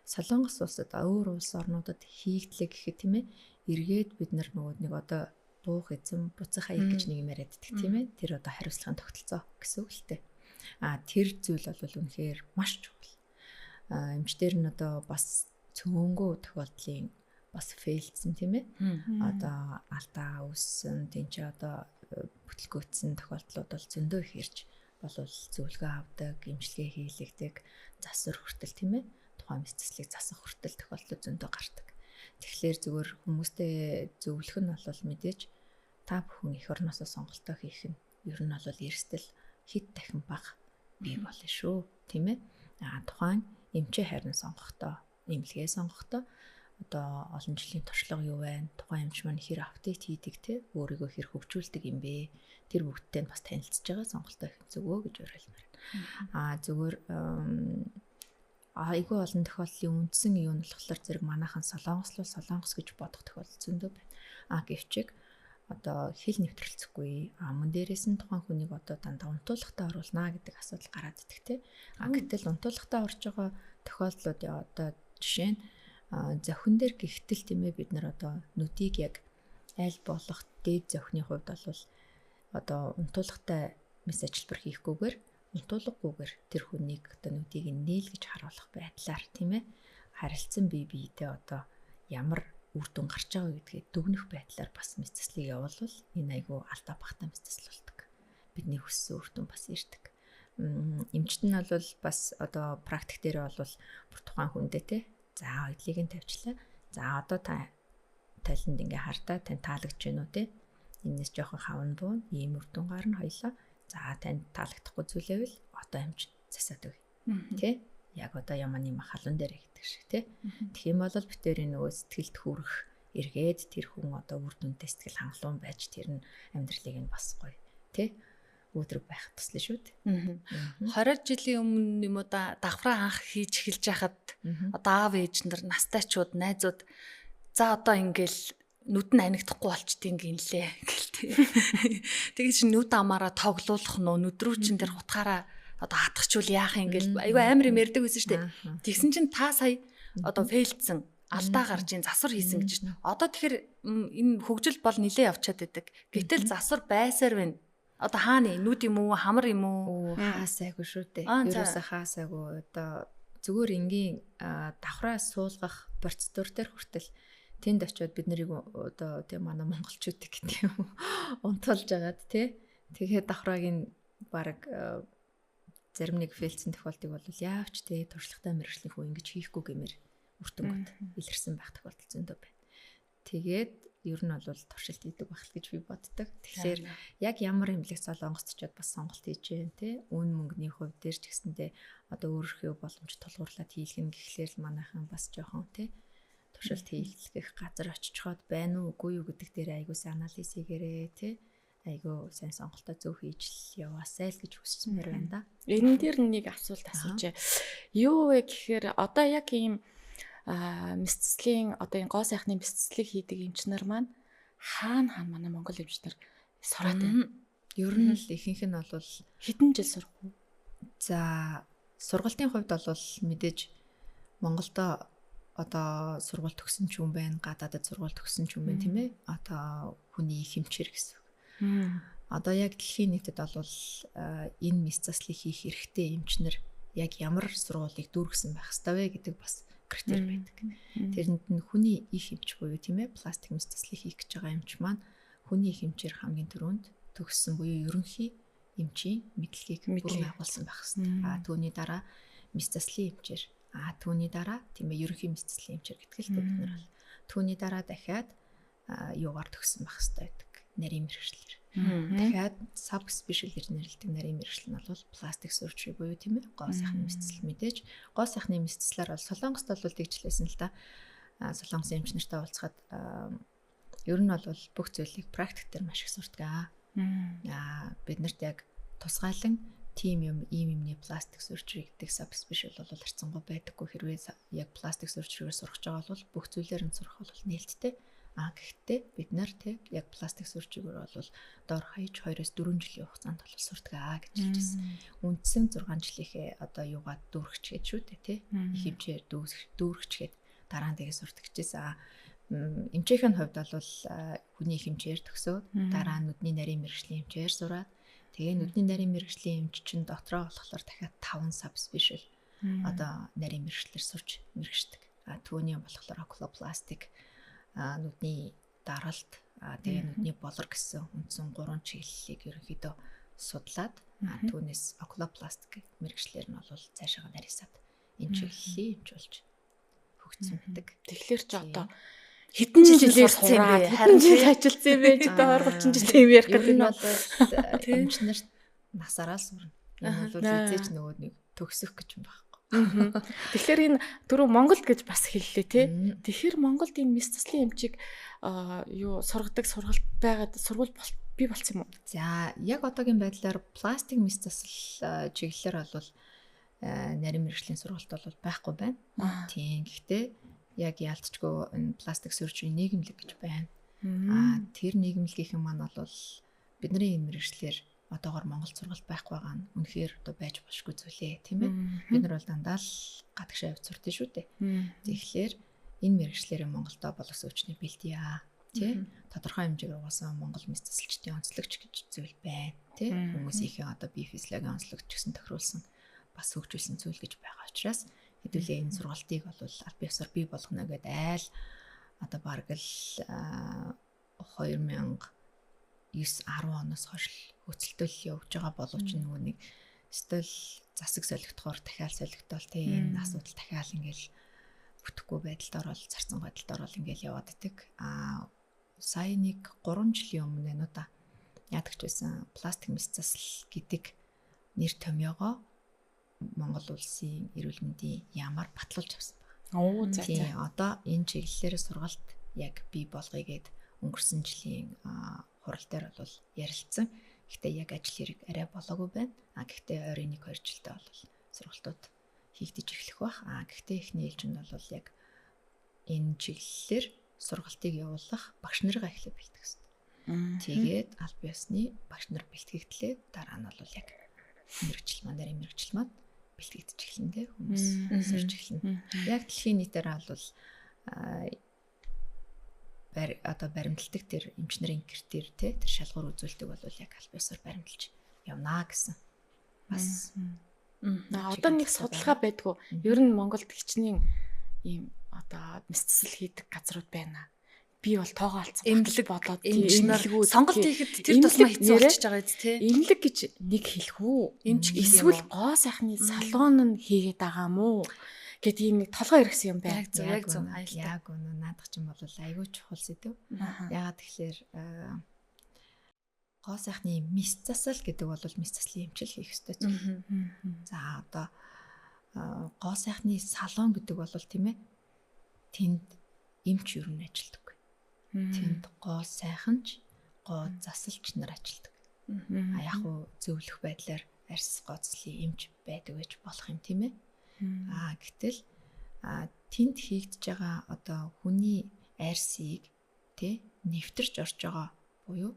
Солонгос улсад өөр улс орнуудад хийгдлээ гэхэд, тийм ээ, эргээд бид нар нөгөө нэг одоо буух эзэм буцах хаяг гэж нэг юм яриад идэх, тийм ээ. Тэр одоо хариуцлагын тогтолцоо гэсэн үг л дээ. Тэр зүйл бол үнэхээр маш чухал. Эмчдэр нь одоо бас цөөнгөө тохиолдлын бас фейлдсэн, тийм ээ. Одоо алдаа үүссэн, тэнцээ одоо бүтлгөөцсөн тохиолдлууд бол зөндөө их ирж болвол зөвлөгөө авдаг, эмчилгээ хийлэгдэг, засвар хүртэл, тийм ээ, тухайн мэс заслыг засах хүртэл тохиолдлууд зөндөө гардаг. Тэгэхээр зүгээр хүмүүстэй зөвлөх нь бол мэдээж та бүхэн эх орноосоо сонголтоо хийх нь ер нь бол эрсдэл хэд дахин бага бий болно шүү, тийм ээ. Тухайн Эмчээ харин сонгохдоо, эмнэлгээ сонгохдоо одоо олон жилийн туршлага юу вэ? Тухайн эмч маань хэр update хийдэг те, өөрийгөө хэр хөгжүүлдэг юм бэ? Тэр бүгдтэй нь бас танилцж байгаа сонголтоо их зөвөө гэж уриалмаар байна. Аа зүгээр айгүй олон тохиолдлын үндсэн юу нь болохоор зэрэг манайхан солонгослол солонгос гэж бодох тохиолдол зөндөө байна. А гэвчэг одоо хэл нэвтрэлцэхгүй. А мөн дээрээс нь тухайн хүнийг одоо дандаа унтуулахтаа оруулнаа гэдэг асуудал гараад идэх те. А гэтэл унтуулахтаа орж байгаа тохиолдлууд одоо жишээ нь зохин дээр гихтэл тийм ээ бид нар одоо нүдийг яг аль болох дээд зохины хувьд бол одоо унтуулгатай мэс ажилбар хийхгүйгээр унтуулгагүйгээр тэр хүнийг одоо нүдийг нийлгэж харуулах байдлаар тийм ээ харилцан бие биедээ одоо ямар үр дүн гарч байгаа гэдгээ дүгнэх байдлаар бас мэс заслыг явуулвал энэ айгүй алдаа багтаа мэс засал болдог. Бидний хүссэн үр дүн бас ирдэг. Эмчт нь бол бас одоо практик дээр бол бүр тухайн хүндээ те за ойдлыг нь тавьчлаа. За одоо та талент ингээ хартаа тань таалагдж гэнэ үү те. Энэс жоохон хавна буун ийм үр дүн гарна хоёлаа. За танд таалагдахгүй зүйлээвэл одоо эмч засаад өг. Тэ? Яг одоо яманы юм халуун дээр гэдэг шиг тэ. Тэгэх юм бол битэрийн нөгөө сэтгэлд хүрэх эргээд тэр хүн одоо үр дүнтэй сэтгэл хангалуун байж тэр нь амьдралыг нь бас гоё тэ өөдрөг байх туслаа шүү дээ. 20 жилийн өмнө юм уу да давхраа анх хийж эхэлж байхад одоо аав ээж нар настайчууд найзууд за одоо ингээл нүд нь анигдахгүй болчтیں гинлээ гэл тий. Тэгээ чи нүд амаараа тоглуулах нь нүд рүү чин тэр хутгаараа одоо хатгачвал яах юм гэл айгүй амар юм ярьдаг байсан шүү дээ. Тэгсэн чинь та сая одоо фейлдсэн алдаа гарч ин засвар хийсэн гэж байна. Одоо тэгэхээр энэ хөгжил бол нилээ явчаад байдаг. Гэтэл засвар байсаар байна. Одоо хаана нүд юм уу, хамар юм уу? Хаасайгүй шүү дээ. Ерөөсөө хаасайгүй. Одоо зүгээр энгийн давхраа суулгах процедур дээр хүртэл тэнд очиод бид нарыг одоо тийм манай монголчуудыг гэдэг юм унтуулж агаад тий. Тэгээд давхрааг нь баг зарим нэг фейлцэн тохиолдыг бол яавч тий туршлагатай мэргэжлийн хүн ингэж хийхгүй гэмээр үр дүнгууд илэрсэн байх тохиолдол зөндөө байна. Тэгээд ер нь бол туршилт хийдэг байх л гэж би боддог. Тэгэхээр яг ямар эмнэлэг солонгост очиод бас сонголт хийж гэн тий. Үн мөнгөний хувь дээр ч гэсэндээ одоо өөрийнхөө боломж тулгуурлаад хийлгэн гэхлээр л манайхан бас жоохон тий туршилт хийлгэх газар очичход байна уу үгүй юу гэдэг дээр айгуу сайн анализ хийгээрээ тий. Айгуу сайн сонголтоо зөв хийж л яваасай л гэж хүсмээр байна да. Энэ дээр нэг асуулт асууж. Юу вэ гэхээр одоо яг ийм мэс заслын одоо энэ гоо сайхны мэс заслыг хийдэг эмч нар маань хаана хаана манай монгол эмч нар сураад байна. Ер нь л ихэнх нь бол хэдэн жил сурах вэ? За сургалтын хувьд бол мэдээж Монголдо одоо сургууль төгсөн ч юм байна, гадаадад сургууль төгсөн ч юм байна тийм ээ. Одоо хүний хэмчээр гэсэн үг. Одоо яг дэлхийн нийтэд бол энэ мэс заслыг хийх эрхтэй эмчнэр яг ямар сургуулийг дүүргэсэн байх ёстой вэ гэдэг бас критерий байдаг. Тэрэнд нь хүний их эмч буюу тийм ээ пластик мэс заслыг хийх гэж байгаа эмч маань хүний их эмчээр хамгийн түрүүнд төгссөн буюу ерөнхий эмчийн мэдлэгийг бүрэн агуулсан байх ёстой. А түүний дараа мэс заслын эмчээр, а түүний дараа тийм ээ ерөнхий мэс заслын эмчээр гэдэг л бид нар бол түүний дараа дахиад юугаар төгссөн байх ёстой байдаг. Нарийн мэргэжлэр. Дахиад sub special гэж нэрлэдэг нарийн мэргэжил нь бол plastic surgery буюу тийм ээ гоо сайхны мэс засал мэдээж. Гоо сайхны мэс заслаар бол Солонгост бол тэгжлээсэн л да. Солонгосын эмч нартай уулзахад ер нь бол бүх зүйлийг практик дээр маш их сурдаг. Бид нарт яг тусгайлан тийм юм ийм юмны plastic surgery гэдэг sub special бол харьцангуй байдаггүй. Хэрвээ яг plastic surgery-гээр сурах байгаа бол бүх зүйлээр нь сурах бол нээлттэй. А гэхдээ бид нар те яг пластик surgery-гээр бол дор хаяж 2-4 жилийн хугацаанд бол сурдаг аа гэж хэлж байсан. Үндсэн 6 жилийнхээ одоо юугаа дүүргчгээд шүү дээ те. Их хэмжээр дүүргчгээд дараа нь тэгээ сурдаг гэжсэн. Эмчээхэн хувьд бол хүний их хэмжээр төгсөөд дараа нь нүдний нарийн мэргэжлийн эмчээр сураад тэгээ нүдний нарийн мэргэжлийн эмч чинь дотроо болохоор дахиад 5 sub special одоо нарийн мэргэжлэр сурч мэргэждэг. А түүний болохоор oculoplastic, нүдний даралт, тэгээ нүдний болор гэсэн үндсэн 3 чиглэлийг ерөнхийдөө судлаад түүнээс oculoplastic мэргэжлэр нь бол цаашаа нарийсаад энэ чиглэлийн эмч болж хөгжсөн байдаг. Тэгэхээр ч одоо хэдэн жилээр сураад хэдэн жил ажилласан юм бэ? Одоо 20 30 жил юм ярих гэдэг нь бол эмч нарт насаараа л сурна. Энэ бол эзэж нөгөө нэг төгсөх гэж юм байхгүй. Тэгэхээр энэ түрүү Монголд гэж бас хэллээ тий. Тэгэхээр Монголд энэ мэс заслын эмчийг юу сургадаг сургалт байгаад сургууль бий болсон юм уу? За яг одоогийн байдлаар пластик мэс засал чиглэлээр бол нарийн мэргэжлийн сургалт бол байхгүй байна. Тийм. Гэхдээ яг яалтчгүй энэ пластик surgery нийгэмлэг гэж байна. Тэр нийгэмлэгийнхэн маань бол бидний энэ мэргэжлэр одоогор Монгол сургалт байхгүй байгаа нь үнэхээр одоо байж болшгүй зүйлээ, тийм ээ. Бид нар бол дандаа л гадагшаа явж сурдсан шүү дээ. Тэгэхээр энэ мэргэжлэрээ Монголдо боловсон хүчний бэлдъя, тий. Тодорхой хэмжээгээр угаасаа Монгол мэс засалчдын онцлогч гэж зүйл байна, тий. Хүмүүсийнхээ одоо бие физиологийн онцлогч гэсэн тохируулсан бас хөгжүүлсэн зүйл гэж байгаа учраас хэдүүлээ энэ сургалтыг бол аль биесээр бий болгоно гэдээ айл одоо бараг л 2009 10 оноос хойш хөцөлтөл явж байгаа боловч нөгөө нэг стол засаг солигдохоор дахиад солигдоол тий энэ асуудал дахиад ингээл бүтэхгүй байдалд орол зарцсан байдалд орол ингээл яваад идэг. Сая нэг 3 жилийн өмнө байна уу да. Яадаг ч байсан пластик мэс засал гэдэг нэр томьёогоо Монгол улсын эрүүл мэндийн яамаар батлуулж авсан байна. Оо за за. Одоо энэ чиглэлээр сургалт яг бий болгоё гэд өнгөрсөн жилийн хурал дээр бол ярилцсан. Гэхдээ яг ажил хэрэг арай болоогүй байна. Гэхдээ ойрын 1-2 жилдээ бол сургалтууд хийгдэж эхлэх бах. Гэхдээ эхний ээлжинд бол яг энэ чиглэлээр сургалтыг явуулах багш нарыгаа эхлээд бэлтгэх хэрэгтэй. Тэгээд аль биесны багш нар бэлтгэгдлээ. Дараа нь бол яг мэргэжил маань нарийн мэргэжил маань бэлтгэгдэж эхэлнэ те хүмүүс сурч эхэлнэ. Яг дэлхийн нийтээр бол одоо баримталдаг тэр эмч нарын критерий те тэр шалгуур үзүүлдэг бол яг аль биесээр баримталж явна гэсэн. Бас одоо нэг судалгаа байдгүй. Ер нь Монголд хичнээн ийм одоо мэс засал хийдэг газрууд байна. Би бол тоогоо алдсан. Эмнэлэг бодоод эмч нар сонголт хийхэд тэр тусмаа хэцүү болчихж байгаа биз те. Эмнэлэг гэж нэг хэлэх үү? Эмч эсвэл гоо сайхны салон нь хийгээд байгаа мó? Гэт ийм нэг толгой эргэсэн юм байна. Яг зөв, яг зөв. Яг үнэ наадах чинь бол айгүй чухал сэдэв. Яагаад тэгэхээр гоо сайхны мэс засал гэдэг бол мэс заслын эмчил хийх ёстой зүйл. За одоо гоо сайхны салон гэдэг бол тийм ээ тэнд эмч юу н ажилдаг. Тэнд гоо сайханч, гоо засалч нар ажилдаг. Яг уу зөвлөх байдлаар арьс гоо заслын эмч байдаг гэж болох юм тийм ээ. Гэтэл тэнд хийгдэж байгаа одоо хүний арьсыг тий нэвтэрч орж байгаа буюу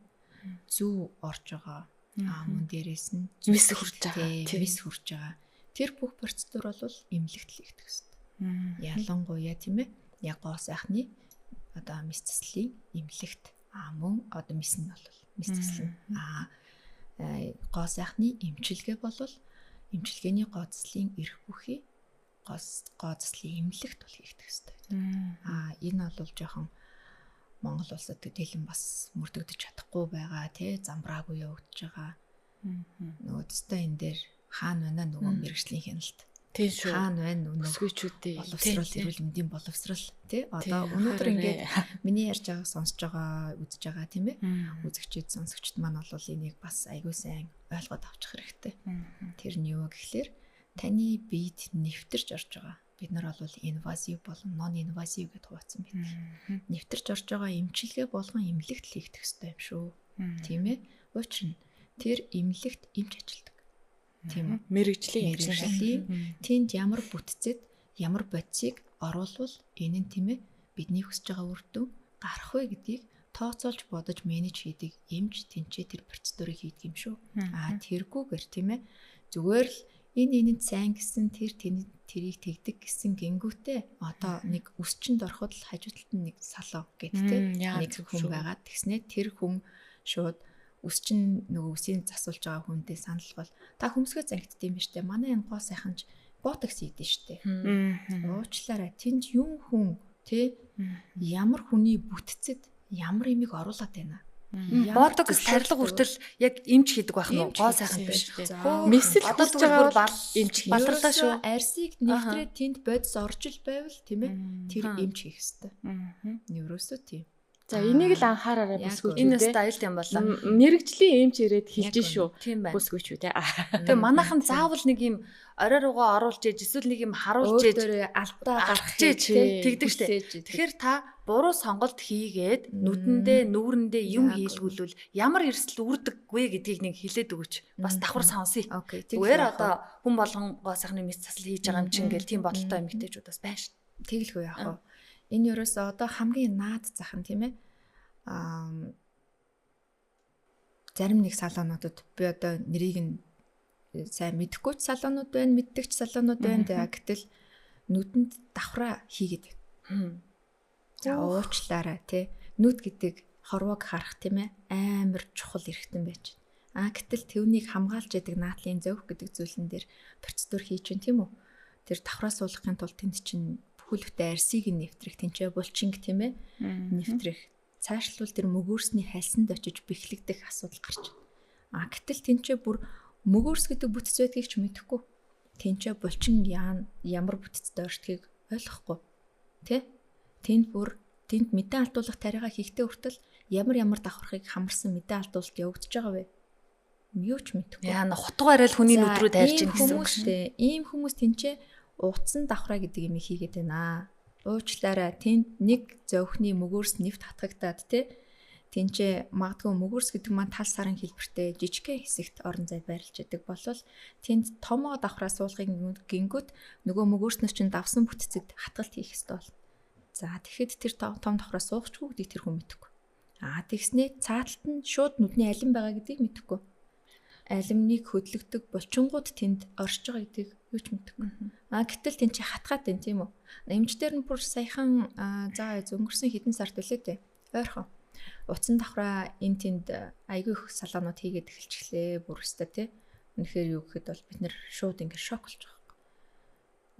зүү орж байгаа мөн дээрээс нь мэс хурж байгаа мэс хурж байгаа. Тэр бүх процедур бол эмнэлэгт хийгдэх ёстой. Ялангуяа тийм ээ яг гоо сайхны одоо мэс заслын эмнэлэгт мөн одоо мэс нь бол мэс засал нь гоо сайхны эмчилгээ бол эмчилгээний гоо заслын эрх бүхий гоо заслын эмнэлэгт бол хийгдэх ёстой. Энэ бол жоохон Монгол улсад төдийлөн бас мөрдөгдөж чадахгүй байгаа тий замбраагүй явагдаж байгаа. Нөгөө төстэй энэ дээр хаана байна нөгөө мэргэжлийн хяналт. Тийм шүү. Хаана байна нөгөө өсгөөчүүдээ боловсрол, эрүүл мэндийн боловсрол тий. Одоо өнөөдөр ингээд миний ярьж байгааг сонсож байгаа, үзэж байгаа тийм ээ. Үзэгчид, сонсогчд маань бол энийг бас айгүй сайн ойлгоод авчих хэрэгтэй. Тэр нь юу гэхлээр таны биед нэвтэрч орж байгаа. Бид нар бол инвазив болон нон инвазив гэдээ хуваацсан байдаг. Нэвтэрч орж байгаа эмчилгээ болгон эмнэлэгт хийгдэх ёстой юм шүү. Тийм ээ. Учир нь тэр эмнэлэгт эмч ажилдаг. Тийм үү? Мэргэжлийн тэнд ямар бүтцэд ямар бодисыг оруулвал энэ нь тийм ээ бидний хүсэж байгаа үр дүн гарах вэ гэдгийг тооцоолж бодож менеж хийдэг эмч тэнцээ тэр процедурыг хийдэг юм шүү. Тэргүүгээр тийм ээ зүгээр л энэ энэнд сайн гэсэн тэр тэрийг тэгдэг гэсэн гингүүтээ одоо нэг өсчөнд ороход л хажуу талд нь нэг салоо гэдэг те нэг хүн байгаа. Тэгснэ тэр хүн шууд өсчин нөгөө үсийг засуулж байгаа хүндээ санал бол та хөмсгөө зангидт юм биш үү? Манай энэ гоо сайхан ч ботокс хийдэж штэ. Уучлаарай. Тэнд юм хүн тэ ямар хүний бүтцэд ямар имийг оруулаад байна. Ботокс тарилга хүртэл яг эмч хийдэг байх нь гоо сайхан биш. Мэсэл одоо зүгээр бүр бал эмч баларлаа шүү. Арсыг нэвтрээд тэнд бодис орж ил байвал тийм ээ тэр эмч хийх ёстой. Неврөөсөө тийм. За энийг л анхаараарай бүсгүйчүүд. Энэ стайл юм болоо. Мэргэжлийн эмч ирээд хэлж шүү. Бүсгүйчүүд. Тэгээ манайхан заавал нэг юм орой руугаа оруулж ээж эсвэл нэг юм харуулж ээж алдаа гаргаж ээж тэгдэг штэ. Тэгэхээр та буруу сонголт хийгээд нүдэндээ нүүрэндээ юм хийлгүүлвэл ямар эрсдэл үүрдэггүй гэдгийг нэг хэлээд өгөөч. Бас давхар сонсъё. Зүгээр одоо хүн болгон гоо сайхны мэс засал хийж байгаа юм чинь гэл тийм бодолтой эмэгтэйчүүд бас байна шүү. Тэгэлгүй яах вэ? Энэ ерөөсөө одоо хамгийн наад зах нь тийм ээ. Зарим нэг салонуудад би одоо нэрийг нь сайн мэдэхгүй ч салонууд байна, мэддэг ч салонууд байна. Тэгээ гэтэл нүдэнд давхраа хийгээд байна. За уучлаарай тий. Нүд гэдэг хорвоог харах тийм ээ амар чухал эрхтэн байж байна. Гэтэл тэвнийг хамгаалж яадаг наадлын зөвх гэдэг зүйлэн дээр процедур хийж байна тийм үү? Тэр давхраа суулгахын тулд тэнд чинь бүхэл бүтэн арсыг нь нэвтрэх, тэнцээ булчинг тийм ээ нэвтрэх. Цаашлуул тэр мөгөөрсний хальсанд очиж бэхлэгдэх асуудал гарч байна. Гэтэл тэнцээ бүр мөгөөрс гэдэг бүтц байдгийг ч мэдэхгүй. Тэнцээ булчин ямар бүтцтэй оршдгийг ойлгохгүй. Тэ? Тэнд бүр тэнд мэдээ алдуулах тариага хийхдээ хүртэл ямар давхархыг хамарсан мэдээ алдуулалт явагдаж байгаа вэ? Юу ч мэдэхгүй. Яа, хутга арай л хүний нүд рүү тайрч ийн гэсэн үг шүү дээ. Ийм хүмүүс тэнцээ утсан давхраа гэдэг юм хийгээд байна. Уучлаарай, тэнд нэг зовхны мөгөөрс нэвт хатгагдаад тэ тэнцээ магадгүй мөгөөрс гэдэг маань тал сарын хэлбэртэй жижигхэн хэсэгт орон зай байрлаж идэг болвол тэнд томоо давхраа суулгыг гингүүт нөгөө мөгөөрснөөс чинь давсан бүтцэд хатгалт хийх ёстой болно. За тэгэхэд тэр том давхраа суугчгүй гэдгийг тэр хүн мэдэхгүй. Тэгснээ цааталт нь шууд нүдний алим байгаа гэдгийг мэдэхгүй. Алимныг хөдлөгдөг булчингууд тэнд оршиж байгаа гэдгийг юу ч мэдэхгүй. Гэтэл тэнд чи хатгаад байна тийм үү? Эмчдэр нь бүр саяхан за өнгөрсөн хэдэн сард үлээ дээ. Ойрхон. Утсан давхраа энэ тэнд айгүй их салонууд хийгээд эхэлчихлээ бүр өстой тий. Үнэхээр юу гэхэд бол бид нэр шууд ингэ шок болж байгаа юм.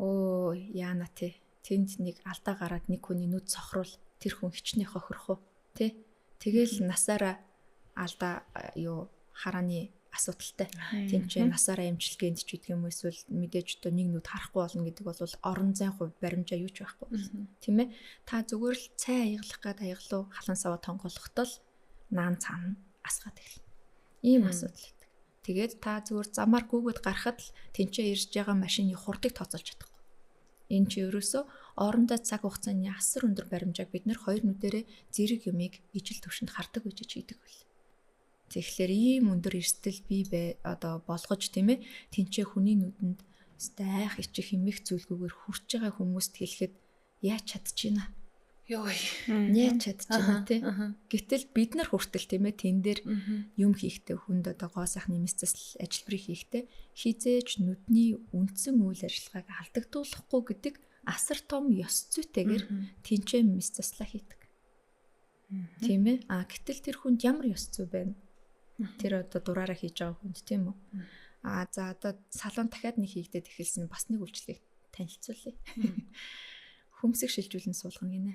Оо яана тий. Тэнд нэг алдаа гараад нэг хүний нүд сохруул тэр хүн хичнээн хохирох уу тий. Тэгэл насаараа алдаа юу харааны асуудалтай. Тэнцээ насаараа эмчилгээнд ч гэдэг юм эсвэл мэдээж одоо нэг нүд харахгүй болно гэдэг бол орон зайн хувь баримжаа юу ч байхгүй. Тийм ээ. Та зүгээр л цай аяглах гад аяглуу халан саваа тонгоолохдоо л наан цаана асгаад эхэлнэ. Ийм асуудал байдаг. Тэгээд та зүгээр замаар гүгээд гарахад л тэнцээ ирж байгаа машины хурдыг тооцоолж чадахгүй. Энэ чи ерөөсөө орондоо цаг хугацааны асар өндөр баримжааг бид нэр хоёр нүдэрээ зэрэг юмыг ижил төвшөнд хардаг гэж хийдэг байл. Тэгэхээр ийм өндөр эрсдэл бий бай одоо болгож тийм ээ тэнцээ хүний нүдэнд айх ичих хэмэх зүйлгүйгээр хүрч байгаа хүмүүст хэлэхэд яаж чадчихна? Йой. Яаж чадчихна тий. Гэтэл бид нар хүртэл тийм ээ тэн дээр юм хийхдээ хүнд одоо гоо сайхны мэс засал ажилбарыг хийхдээ хизээж нүдний үндсэн үйл ажиллагааг алдагдуулахгүй гэдэг асар том ёс зүйтэйгээр тэнцээ мэс заслаа хийдэг. Тийм ээ. Гэтэл тэр хүнд ямар ёс зүй байна? Тэр одоо дураараа хийж байгаа хүнд тийм үү? За одоо салон дахиад нэг хийгдээд эхэлсэн бас нэг үйлчлэгийг танилцуулъя. Хөмсөг шилжүүлэн суулгана гинэ.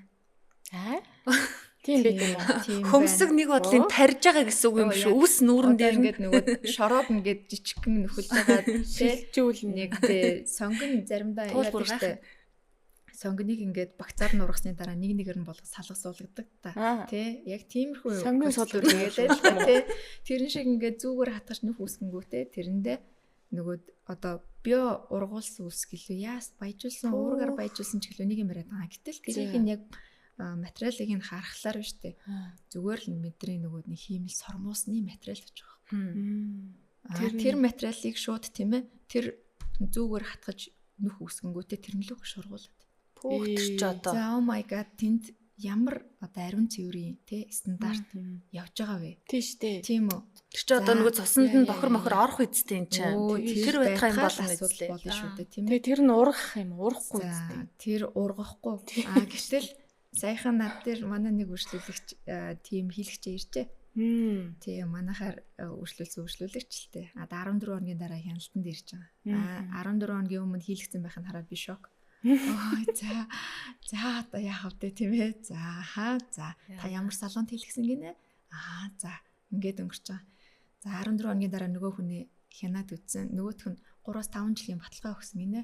Тийм байт юм уу? Хөмсөг нэг бодлын тарж байгаа гэсэн үг юм шүү. Үс нүүрэн дээр ингээд нөгөө шороод ингээд жижигхэн нөхөлж байгаа шилжүүлнэ. Нэг тий сонгон заримдаа яадаг штэ. Сонгоныг ингээд багцаар нь ургасны дараа нэг нэгээр нь болгож салга суулгадаг та. Тэ яг тиймэрхүү сонгон суулгадаг л та тэ. Тэрэн шиг ингээд зүгээр хатгаж нүх үсгэнгүүтээ тэрэндээ нөгөө одоо био ургуулсан үс гэлүү яас баяжуулсан уургаар баяжуулсан ч гэлүү нэг юм яриад байгаа. Гэтэл тэрийг нь яг материалыг нь харахлаар биш тэ. Зүгээр л мэдрийн нөгөө нэг хиймэл сормуусны материал гэж байгаа. Тэр материалыг шууд тийм ээ тэр зүгээр хатгаж нүх үсгэнгүүтээ тэрэн лүү шургуулад. Пүүх тэр чи одоо. За oh my god тэнд ямар одоо ариун цэврийн тий стандарт явж байгаа вэ? Тийм шүү дээ. Тийм үү. Тэр чи одоо нөгөө цуснд нь бохор мохор орох үсттэй юм чинь. Тэр байтхаа юм болно асуудал болно шүү дээ тийм ээ. Тэгээ тэр нь ургах юм ургахгүй үсттэй. Тэр ургахгүй. Гэтэл саяхан над дээр манай нэг үйлчлүүлэгч тийм хийлэгч иржээ. Тийм манайхаар үйлчлүүлсэн үйлчлүүлэгч л тээ. 14 хоногийн дараа хяналтанд ирж байгаа. 14 хоногийн өмнө хийлэгцэн байх нь хараад би шок. Ой за за одоо яах вэ тийм ээ. За хаа за та ямар салонд хийлгсэн гинэ? За ингээд өнгөрч байгаа. За 14 хоногийн дараа нөгөө хүний хянаад үтсэн. Нөгөөх нь 3-5 жилийн баталгаа өгсөн гинэ.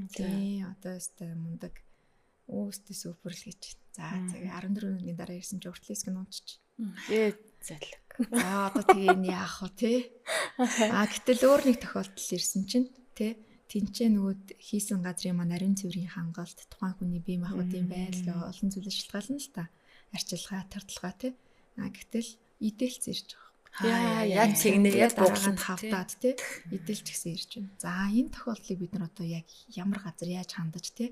Тийм одоо өстой мундаг Өөстөө супер л гэж. За 14 өдрийн дараа ирсэн чи уртлын хэсэг нь унчиж. Зэлэг. За одоо тэгээ энэ яах вэ те? А гэтэл өөр нэг тохиолдол ирсэн чинь те тэнцээ нөгөө хийсэн газрын маань ариун цэврийн хангалт, тухайн хүний бие махбодын байдал олон зүйлээс шалтгаална л та. Арчилгаа, тардалгаа те. А гэтэл идэлц ирж байгаа. Яг тэгнэ, яг буугланд хавтаад те идэлч гэсэн ирж байна. За энэ тохиолдлыг бид нар одоо яг ямар газар яаж хандаж те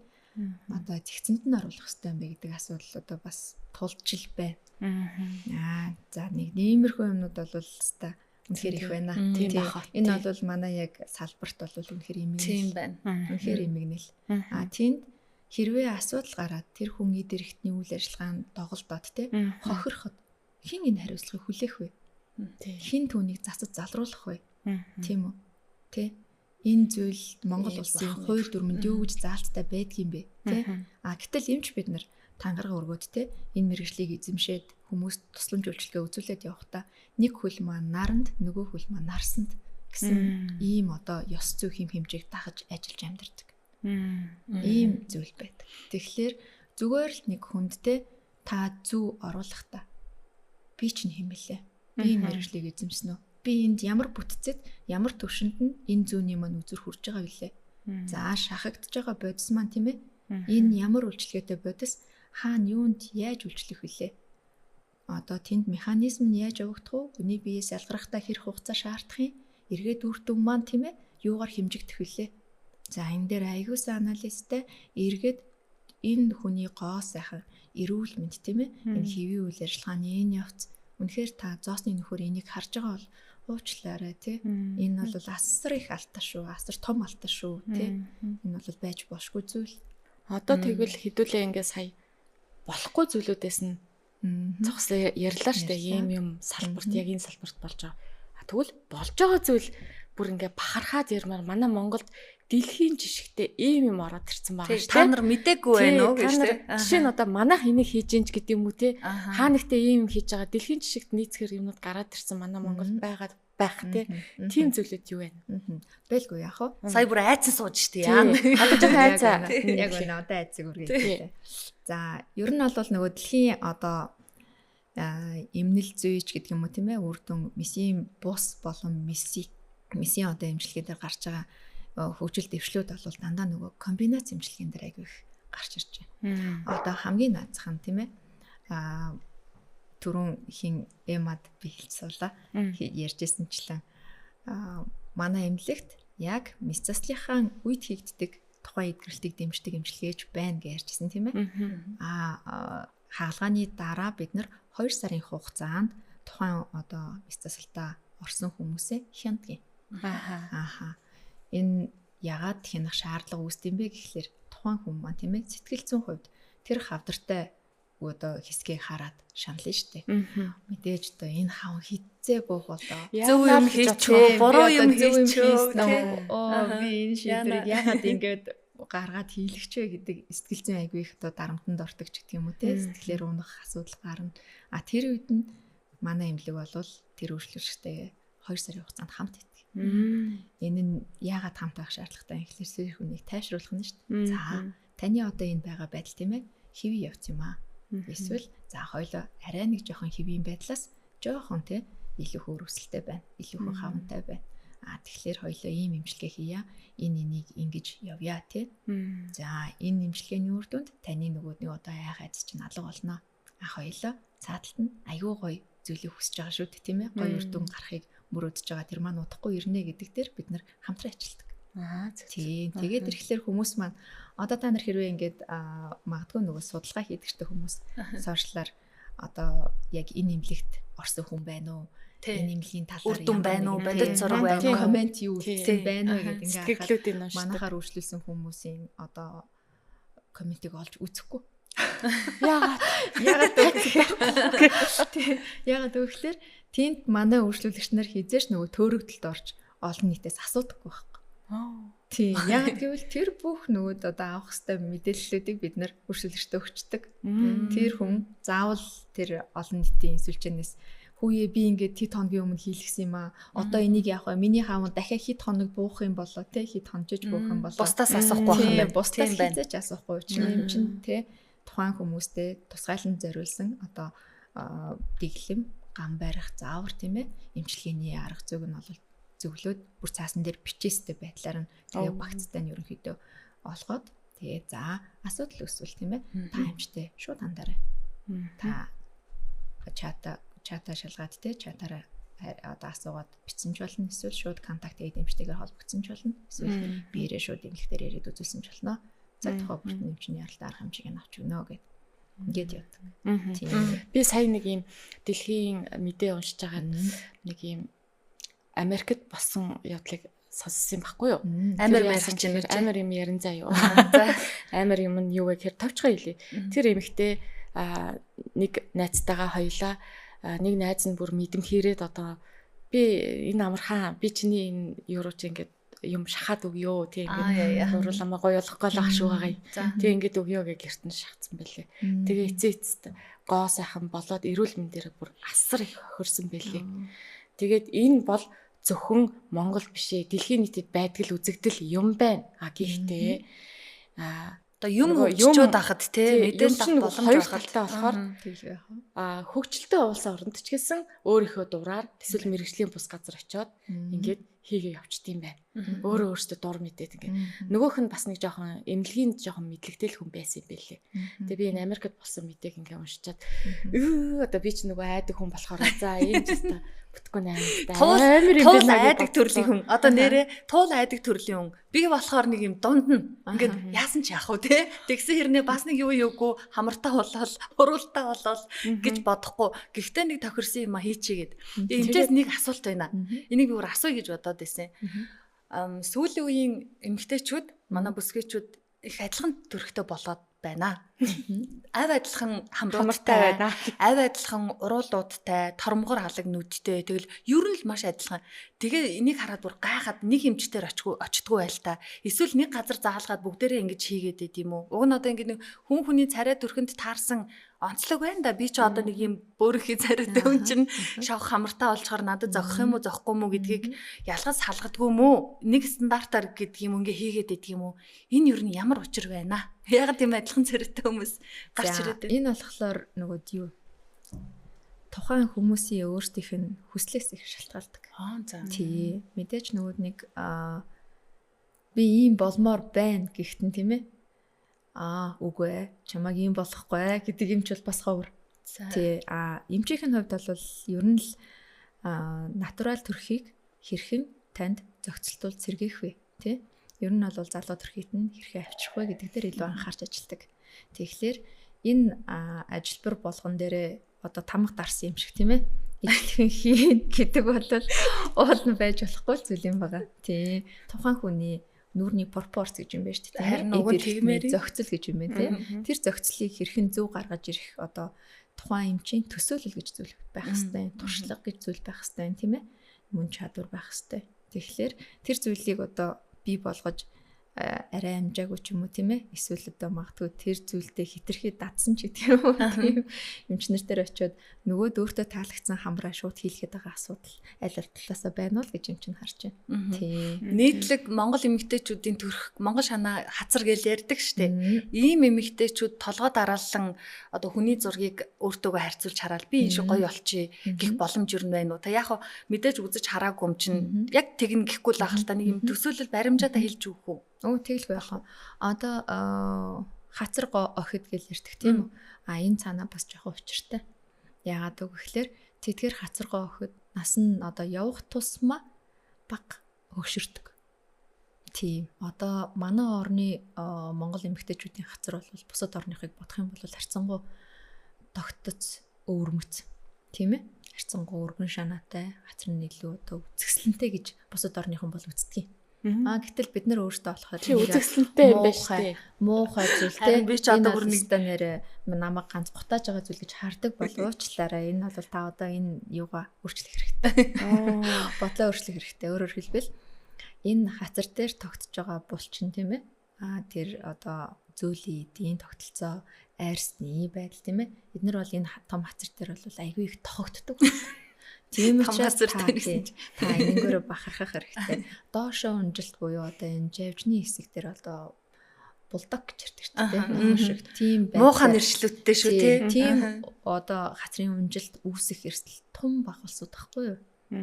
одоо зэгцэнд нь оруулах хэрэгтэй юм бэ гэдэг асуудал одоо бас тулчил байна. Аа за нэг иймэрхүү юмнууд бол хэвээр үнэхээр их байна. Энэ бол манай яг салбарт бол үнэхээр имэгнэл. Тийм байна. Үнэхээр имэгнэл. А тэнд хэрвээ асуудал гараад тэр хүн эд эрхтний үйл ажиллагаанд доголдоод те хохироход хэн энэ хариуцлагыг хүлээх вэ? Хэн түүнийг засаж залруулах вэ? Тийм үү? Тэ? Энэ зүйл Монгол улсын хууль дүрмэнд юу гэж заалттай байдгийм бэ? Тэ? А гэтэл эмч бид нар тангараг өргөөд те энэ мэргэжлийг эзэмшээд хүмүүст тусламж үйлчилгээ үзүүлээд явахдаа нэг хөл маань наранд, нөгөө хөл маань нарсанд гэсэн ийм одоо ёс зүй хэм хэмжээг дагаж ажиллаж амьдардаг. Ийм зүйл байдаг. Тэгэхээр зүгээр л нэг хүнд те та зүү оруулахдаа би чинь хэм бэлээ? Би энэ мэргэжлийг эзэмсэн үү? Би энд ямар бүтцэд, ямар төвшөнд нь энэ зүүнний маань үзүр хүрж байгаа вүлээ? За шахагдж байгаа бодис маань тийм ээ? Энэ ямар үйлчилгээтэй бодис хаана юунд яаж үйлчлэх вүлээ? Одоо тэнд механизм нь яаж явагдах вэ? Хүний биеэс ялгархтаа хэр хугацаа шаардах юм? Эргээд үр дүн маань тийм ээ? Юугаар хэмжигдэх вүлээ? За энэ дээр аягүй анализтай эргээд энэ хүний гоо сайхан эрүүл мэнд тийм ээ? Энэ хэвийн үйл ажиллагааны энэ явц үнэхээр та зоосны нөхөр энийг харж байгаа бол уучлаарай тий. Энэ бол асар их алдаа шүү. Асар том алдаа шүү тий. Энэ бол байж болшгүй зүйл. Одоо тэгвэл хэдүүлээ ингээ сая болохгүй зүйлүүдээс нь зогслоо ярьлаа штэ. Ийм юм салбарт яг энэ салбарт болж байгаа. Тэгвэл болж байгаа зүйл бүр ингээ бахархаад ярмаар манай Монголд дэлхийн жишгтэй ийм юм ороод ирсэн байгаа шүү дээ. Та нар мдээгүй байна уу гэж тий. Жишээ нь одоо манайх энийг хийж гинч гэдэг юм уу тий. Хаа нэгтээ ийм юм хийж байгаа дэлхийн жишгт нийцгээр юмнууд гараад ирсэн манай Монголд байгаад байх тий. Тийм зүйлүүд юу вэ? Бэлгүй яах вэ? Сая бүр айцсан сууж штэ яа. Одоо жоохон айцаа. Яг үнэ одоо айцыг үргэлжлээ. За ер нь бол нөгөө дэлхийн одоо эмнэл зүйч гэдэг юм уу тийм ээ үр дүн месийн бус болон месийн одоо эмчилгээ дээр гарч байгаа хөгжил дэвшлүүд бол дандаа нөгөө комбинац эмчилгээнд дээр айгүй их гарч ирж байна. Одоо хамгийн наазах нь тийм ээ түрүүн хин Эмад би хэлсэн ярьжсэнчлэн манай эмнэлэгт яг мэс заслынхаа үед хийгддэг тухайн эдгэрэлтийг дэмждэг эмчилгээч байна гэж ярьжсэн тийм ээ. Хагалгааны дараа бид нар 2 сарын хугацаанд тухайн одоо мэс заслалтаа орсон хүмүүсээ хяндаг. Ааха. Энэ ягаад хянах шаардлага үүсдэм юм бэ гэхлээр тухайн хүн маань тийм ээ сэтгэл зүйн хувьд тэр хавдартай одоо хэсгийг хараад шанална шүү дээ. Мэдээж одоо энэ хав хитцээ буух болоо. Зөв юм хийчихөө, буруу юм хийчихөө. Оо би энэ шийдвэрийг яагаад ингэж гаргаад хийлгэж вэ гэдэг сэтгэл зүйн айгүй их одоо дарамтанд ордог ч гэдэг юм уу те сэтгэлээр унах асуудал гарна. А тэр үед нь манай эмнэлэг бол тэр үйлчлүүлэгчтэйгээ 2 сарын хугацаанд хамт хийдэг. Энэ нь яагаад хамт байх шаардлагатай юм гэхлээр сэрэх хүнийг тайвшруулах нь шүү дээ. За таны одоо энэ байгаа байдал тийм ээ хэвийн явц юм аа. Эсвэл за хоёлоо арай нэг жоохон хэвийн байдлаас жоохон те илүү хөрвсөлтэй байна. Илүү хөө хавантай байна. А тэгэхээр хоёлоо ийм эмчилгээ хийя. Энэ энийг ингэж явъя те. За энэ эмчилгээний үр дүнд таны нөгөө нэг одоо айх айц чинь алга болно. А хоёлоо цааталт нь айгүй гоё зүйлийг хүсэж байгаа шүү дээ тийм ээ. Гоё үр дүн гарахыг мөрөөдөж байгаа тэр маань удахгүй ирнэ гэдэг дээр бид нар хамтран ажилладаг. Аа тийм. Тэгээд ирэхлээр хүмүүс маань одоо та нар хэрвээ ингээд магадгүй нөгөө судалгаа хийдэг ч хүмүүс сошиалар одоо яг энэ эмнэлэгт орсон хүн байна уу? Энэ эмнэлгийн талаар үр дүн байна уу? Бодит зураг байна уу? Коммент юу үлдсэн байна уу гэдэг ингээд сэтгэлдлүүдийг уншдаг. Манайхаар үйлчлүүлсэн хүмүүсийн одоо комментиг олж үзэхгүй. Яагаад Яагаад гэвэл тэнд манай үйлчлүүлэгч нар хизээш нөгөө төөрөгдөлд орж олон нийтээс асуудаггүй байхгүй. Тийм. Яагаад гэвэл тэр бүх нөгөө одоо авах ёстой мэдээллүүдийг бид нар үйлчлүүлэгчдээ өгчдөг. Тэр хүн заавал тэр олон нийтийн сүлжээнээс Хүүе би ингээд хэд хоногийн өмнө хийлгсэн юм аа. Одоо энийг яах вэ? Миний хаав дахиад хэд хоног буух юм болоо те, хэд хонжиж буух юм болоо. Бусдаас асуухгүй байх юм байна. Бусдаас хизээч асуухгүй. Учир нь юм чинь те тухайн хүмүүстээ тусгайлан зориулсан одоо дэглэм, гам барих заавар тийм ээ, эмчилгээний арга зүйг нь бол зөвлөөд бүр цаасан дээр бичээстэй байдлаар нь тэгээ багцтай нь ерөнхийдөө олгоод тэгээ за асуудал үүсвэл тийм ээ та эмчтэй шууд хандаарай. Та чата шалгаад те чатаараа одоо асуугаад бичсэн ч болно, эсвэл шууд контакт хийгээд эмчтэйгээр холбогдсон ч болно, эсвэл биеэрээ шууд эмнэлгээр ирээд үзүүлсэн ч болно. Цаг тухай бүрт эмчний яралтай арга хэмжээг нь авч өгнө гэд ингээд явдаг. Тийм. Би сая нэг юм дэлхийн мэдээ уншиж байгаа нэг юм Америкт болсон явдлыг сонссон юм баггүй юу? Амар ярьж байна. Амар юм ярин заа юу. Амар юм нь юу вэ гэхээр товчхон хэлье. Тэр эмэгтэй нэг найзтайгаа хоёлаа нэг найз нь бүр мэдэм хийрээд одоо би энэ амархан би чиний энэ юу руу чи ингээд юм шахаад өгөө тий ингээд хурууламаа гоё болохгүй л ах шүү байгаа. Тий ингээд өгөө гэж гэрт нь шахацсан байлээ. Тэгээ эцээ эцэст гоо сайхан болоод эрүүл мэндээр бүр асар их хохирсон байлээ. Тэгээд энэ бол зөвхөн Монгол биш ээ, дэлхийн нийтэд байдаг л үзэгдэл юм байна. А гэхдээ одоо юм хөгжчөөд ахад те мэдээлэл авах боломж хоёр талтай болохоор хөгжилтэй улс оронд ч гэсэн өөрийнхөө дураар эсвэл мэрэгжлийн бус газар очиод ингээд хийгээ явчт юм байна. Өөрөө өөртөө дур мэдээд ингээд. Нөгөөх нь бас нэг жоохон эмнэлгийн жоохон мэдлэгтэй л хүн байсан юм байлээ. Тэгээ би энэ Америкт болсон мэдээг ингээд уншичаад одоо би ч нөгөө айдаг хүн болохоор за ийм ч өстой бүтггүй нэ. Амар юм байна. Айдаг төрлийн хүн. Одоо нэрээ туул айдаг төрлийн хүн. Би болохоор нэг юм дунд нь ингээд яасан ч яах вэ те. Тэгсэн хэрнээ бас нэг юу юугүй хамартай болол, хуруултай болол гэж бодохгүй. Гэхдээ нэг тохирсон юм а хийчихэд. Тэгээ эмчээс нэг асуулт байна. Энийг би бүр асууя гэж бодоод байсан. Сүүлийн үеийн эмэгтэйчүүд манай бүсгүйчүүд их адилхан төрхтэй болоод байна. Ав адилхан хамруудтай байна. Ав адилхан уруулуудтай, тормгор халаг нүдтэй. Тэгэл ер нь л маш адилхан. Тэгээ энийг хараад бүр гайхаад нэг эмчтэр очтгүй байл та. Эсвэл нэг газар заалгаад бүгдээрээ ингэж хийгээд байд юм уу? Уг нь одоо ингэ нэг хүн хүний царай төрхөнд таарсан онцлог байна да. Би ч одоо нэг юм бөөрөхий царайтай хүн чинь шавх хамартай болчоор надад зохих юм уу, зохихгүй юм уу гэдгийг ялгаж салгадгүй юм уу? Нэг стандартаар гэдэг юм ингээ хийгээд байдаг юм уу? Энэ ер нь ямар учир байна? Яг тийм адилхан царайтай хүмүүс гарч ирээд байна. Энэ болохоор нөгөө юу тухайн хүмүүсийн өөрсдийнх нь хүслээс их шалтгаалдаг. За. Тий. Мэдээж нөгөө нэг би ийм болмоор байна гэхтэн тийм ээ. Үгүй ээ. Чамайг ийм болохгүй гэдэг юм ч бол бас ховор. Тий. Эмчийн хувьд бол ер нь л натурал төрхийг хэрхэн танд зохицолтуул сэргээх вэ? Тий. Ер нь бол залуу төрхийт нь хэрхэн авчрах вэ гэдэг дээр илүү анхаарч ажилладаг. Тэгэхээр энэ ажилбар болгон дээрээ одоо тамга дарсан юм шиг тийм ээ. Ижилхэн хийн гэдэг бол уул нь байж болохгүй зүйл юм байгаа. Тий. Тухайн хүний нүүрний пропорц гэж юм байна шүү дээ. Харин уг нь тэгмээр зохицол гэж юм байна тий. Тэр зохицлыг хэрхэн зөв гаргаж ирэх одоо тухайн эмчийн төсөөлөл гэж зүйл байх хэвээр, туршлага гэж зүйл байх хэвээр тийм ээ. Мөн чадвар байх хэвээр. Тэгэхээр тэр зүйлийг одоо бий болгож арай амжаагүй ч юм уу тийм ээ. Эсвэл одоо магадгүй тэр зүйлдээ хитрхи дадсан ч гэдэг юм уу тийм эмчнэр дээр очиод нөгөөд өөртөө таалагдсан хамраа шууд хийлгээд байгаа асуудал аль аль талаасаа байна уу гэж юм чинь харж байна. Тий. Нийтлэг Монгол эмэгтэйчүүдийн төрх Монгол шанаа хацар гэж ярьдаг штэ. Ийм эмэгтэйчүүд толгой дараалан одоо хүний зургийг өөртөөгөө харьцуулж хараад би энэ шиг гоё болчихъя гэх боломж юу байна уу? Та яг мэдээж үзэж хараагүй юм чинь яг тэгнэ гэхгүй л ахalta нэг юм төсөөлөл баримжаадаа хэлж өгөх үү? Тэгэлгүй яах вэ? Одоо хацар охид гэж ярьдаг тийм үү? Энэ цаанаа бас жоохон учиртай. Яагаад үг гэхээр тэдгээр хацар охид нас нь одоо явах тусмаа баг хөгшөрдөг. Тийм. Одоо манай орны Монгол эмэгтэйчүүдийн хацар бол бусад орныхыг бодох юм бол харьцангуй тогтцоц өвөрмөц. Тийм ээ? Харьцангуй өргөн шанаатай, хацар нь илүү одоо үзэсгэлэнтэй гэж бусад орныхон бол үздэг юм. Гэтэл бид нар өөрсдөө болохоор үзэсгэлэнтэй юм байна шүү дээ. Муухай зүйл те. Би ч одоо бүр нэг нэрээ намайг ганц гутааж байгаа зүйл гэж хардаг бол уучлаарай. Энэ бол та одоо энэ юугаа өөрчлөх хэрэгтэй. Бодлоо өөрчлөх хэрэгтэй. Өөрөөр хэлбэл энэ хацар дээр тогтож байгаа булчин тийм ээ. Тэр одоо зөөлийн эдийн тогтолцоо, айрсны байдал тийм ээ. Эднэр бол энэ том хацар дээр бол айгүй их тохогддог. Тийм учраас та энэнгээрээ бахархах хэрэгтэй. Доошоо унжилт буюу одоо энэ жавжны хэсэг дээр одоо булдог гэж ярьдаг шүү дээ. Муу шиг тийм байдлаар муухай нэршлүүдтэй шүү тий. Тийм одоо хацрын унжилт үүсэх эрсдэл тум бага улсууд байхгүй юу?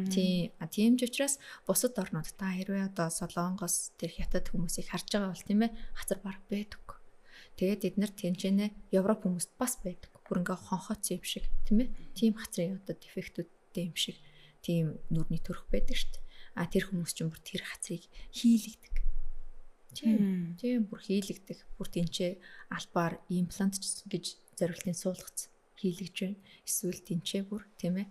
Тийм. А тийм ч учраас бусад орнууд та хэрвээ одоо Солонгос тэр хятад хүмүүсийг харж байгаа бол тийм хацар баг байдаг. Тэгээд эд нар тэнцэнэ Европ хүмүүст бас байдаг. Бүр ингээ хонхоц юм шиг тийм ээ. Тийм хацрын одоо дефектүүдтэй юм шиг тийм нүрний төрх байдаг шүү дээ. А тэр хүмүүс чинь бүр тэр хацрыг хийлэгдэг. Тийм. Тийм бүр хийлэгдэх. Бүр тэнцээ албаар имплант гэж зориултын суулгац хийлгэж байна. Эсвэл тэнцээ бүр тийм ээ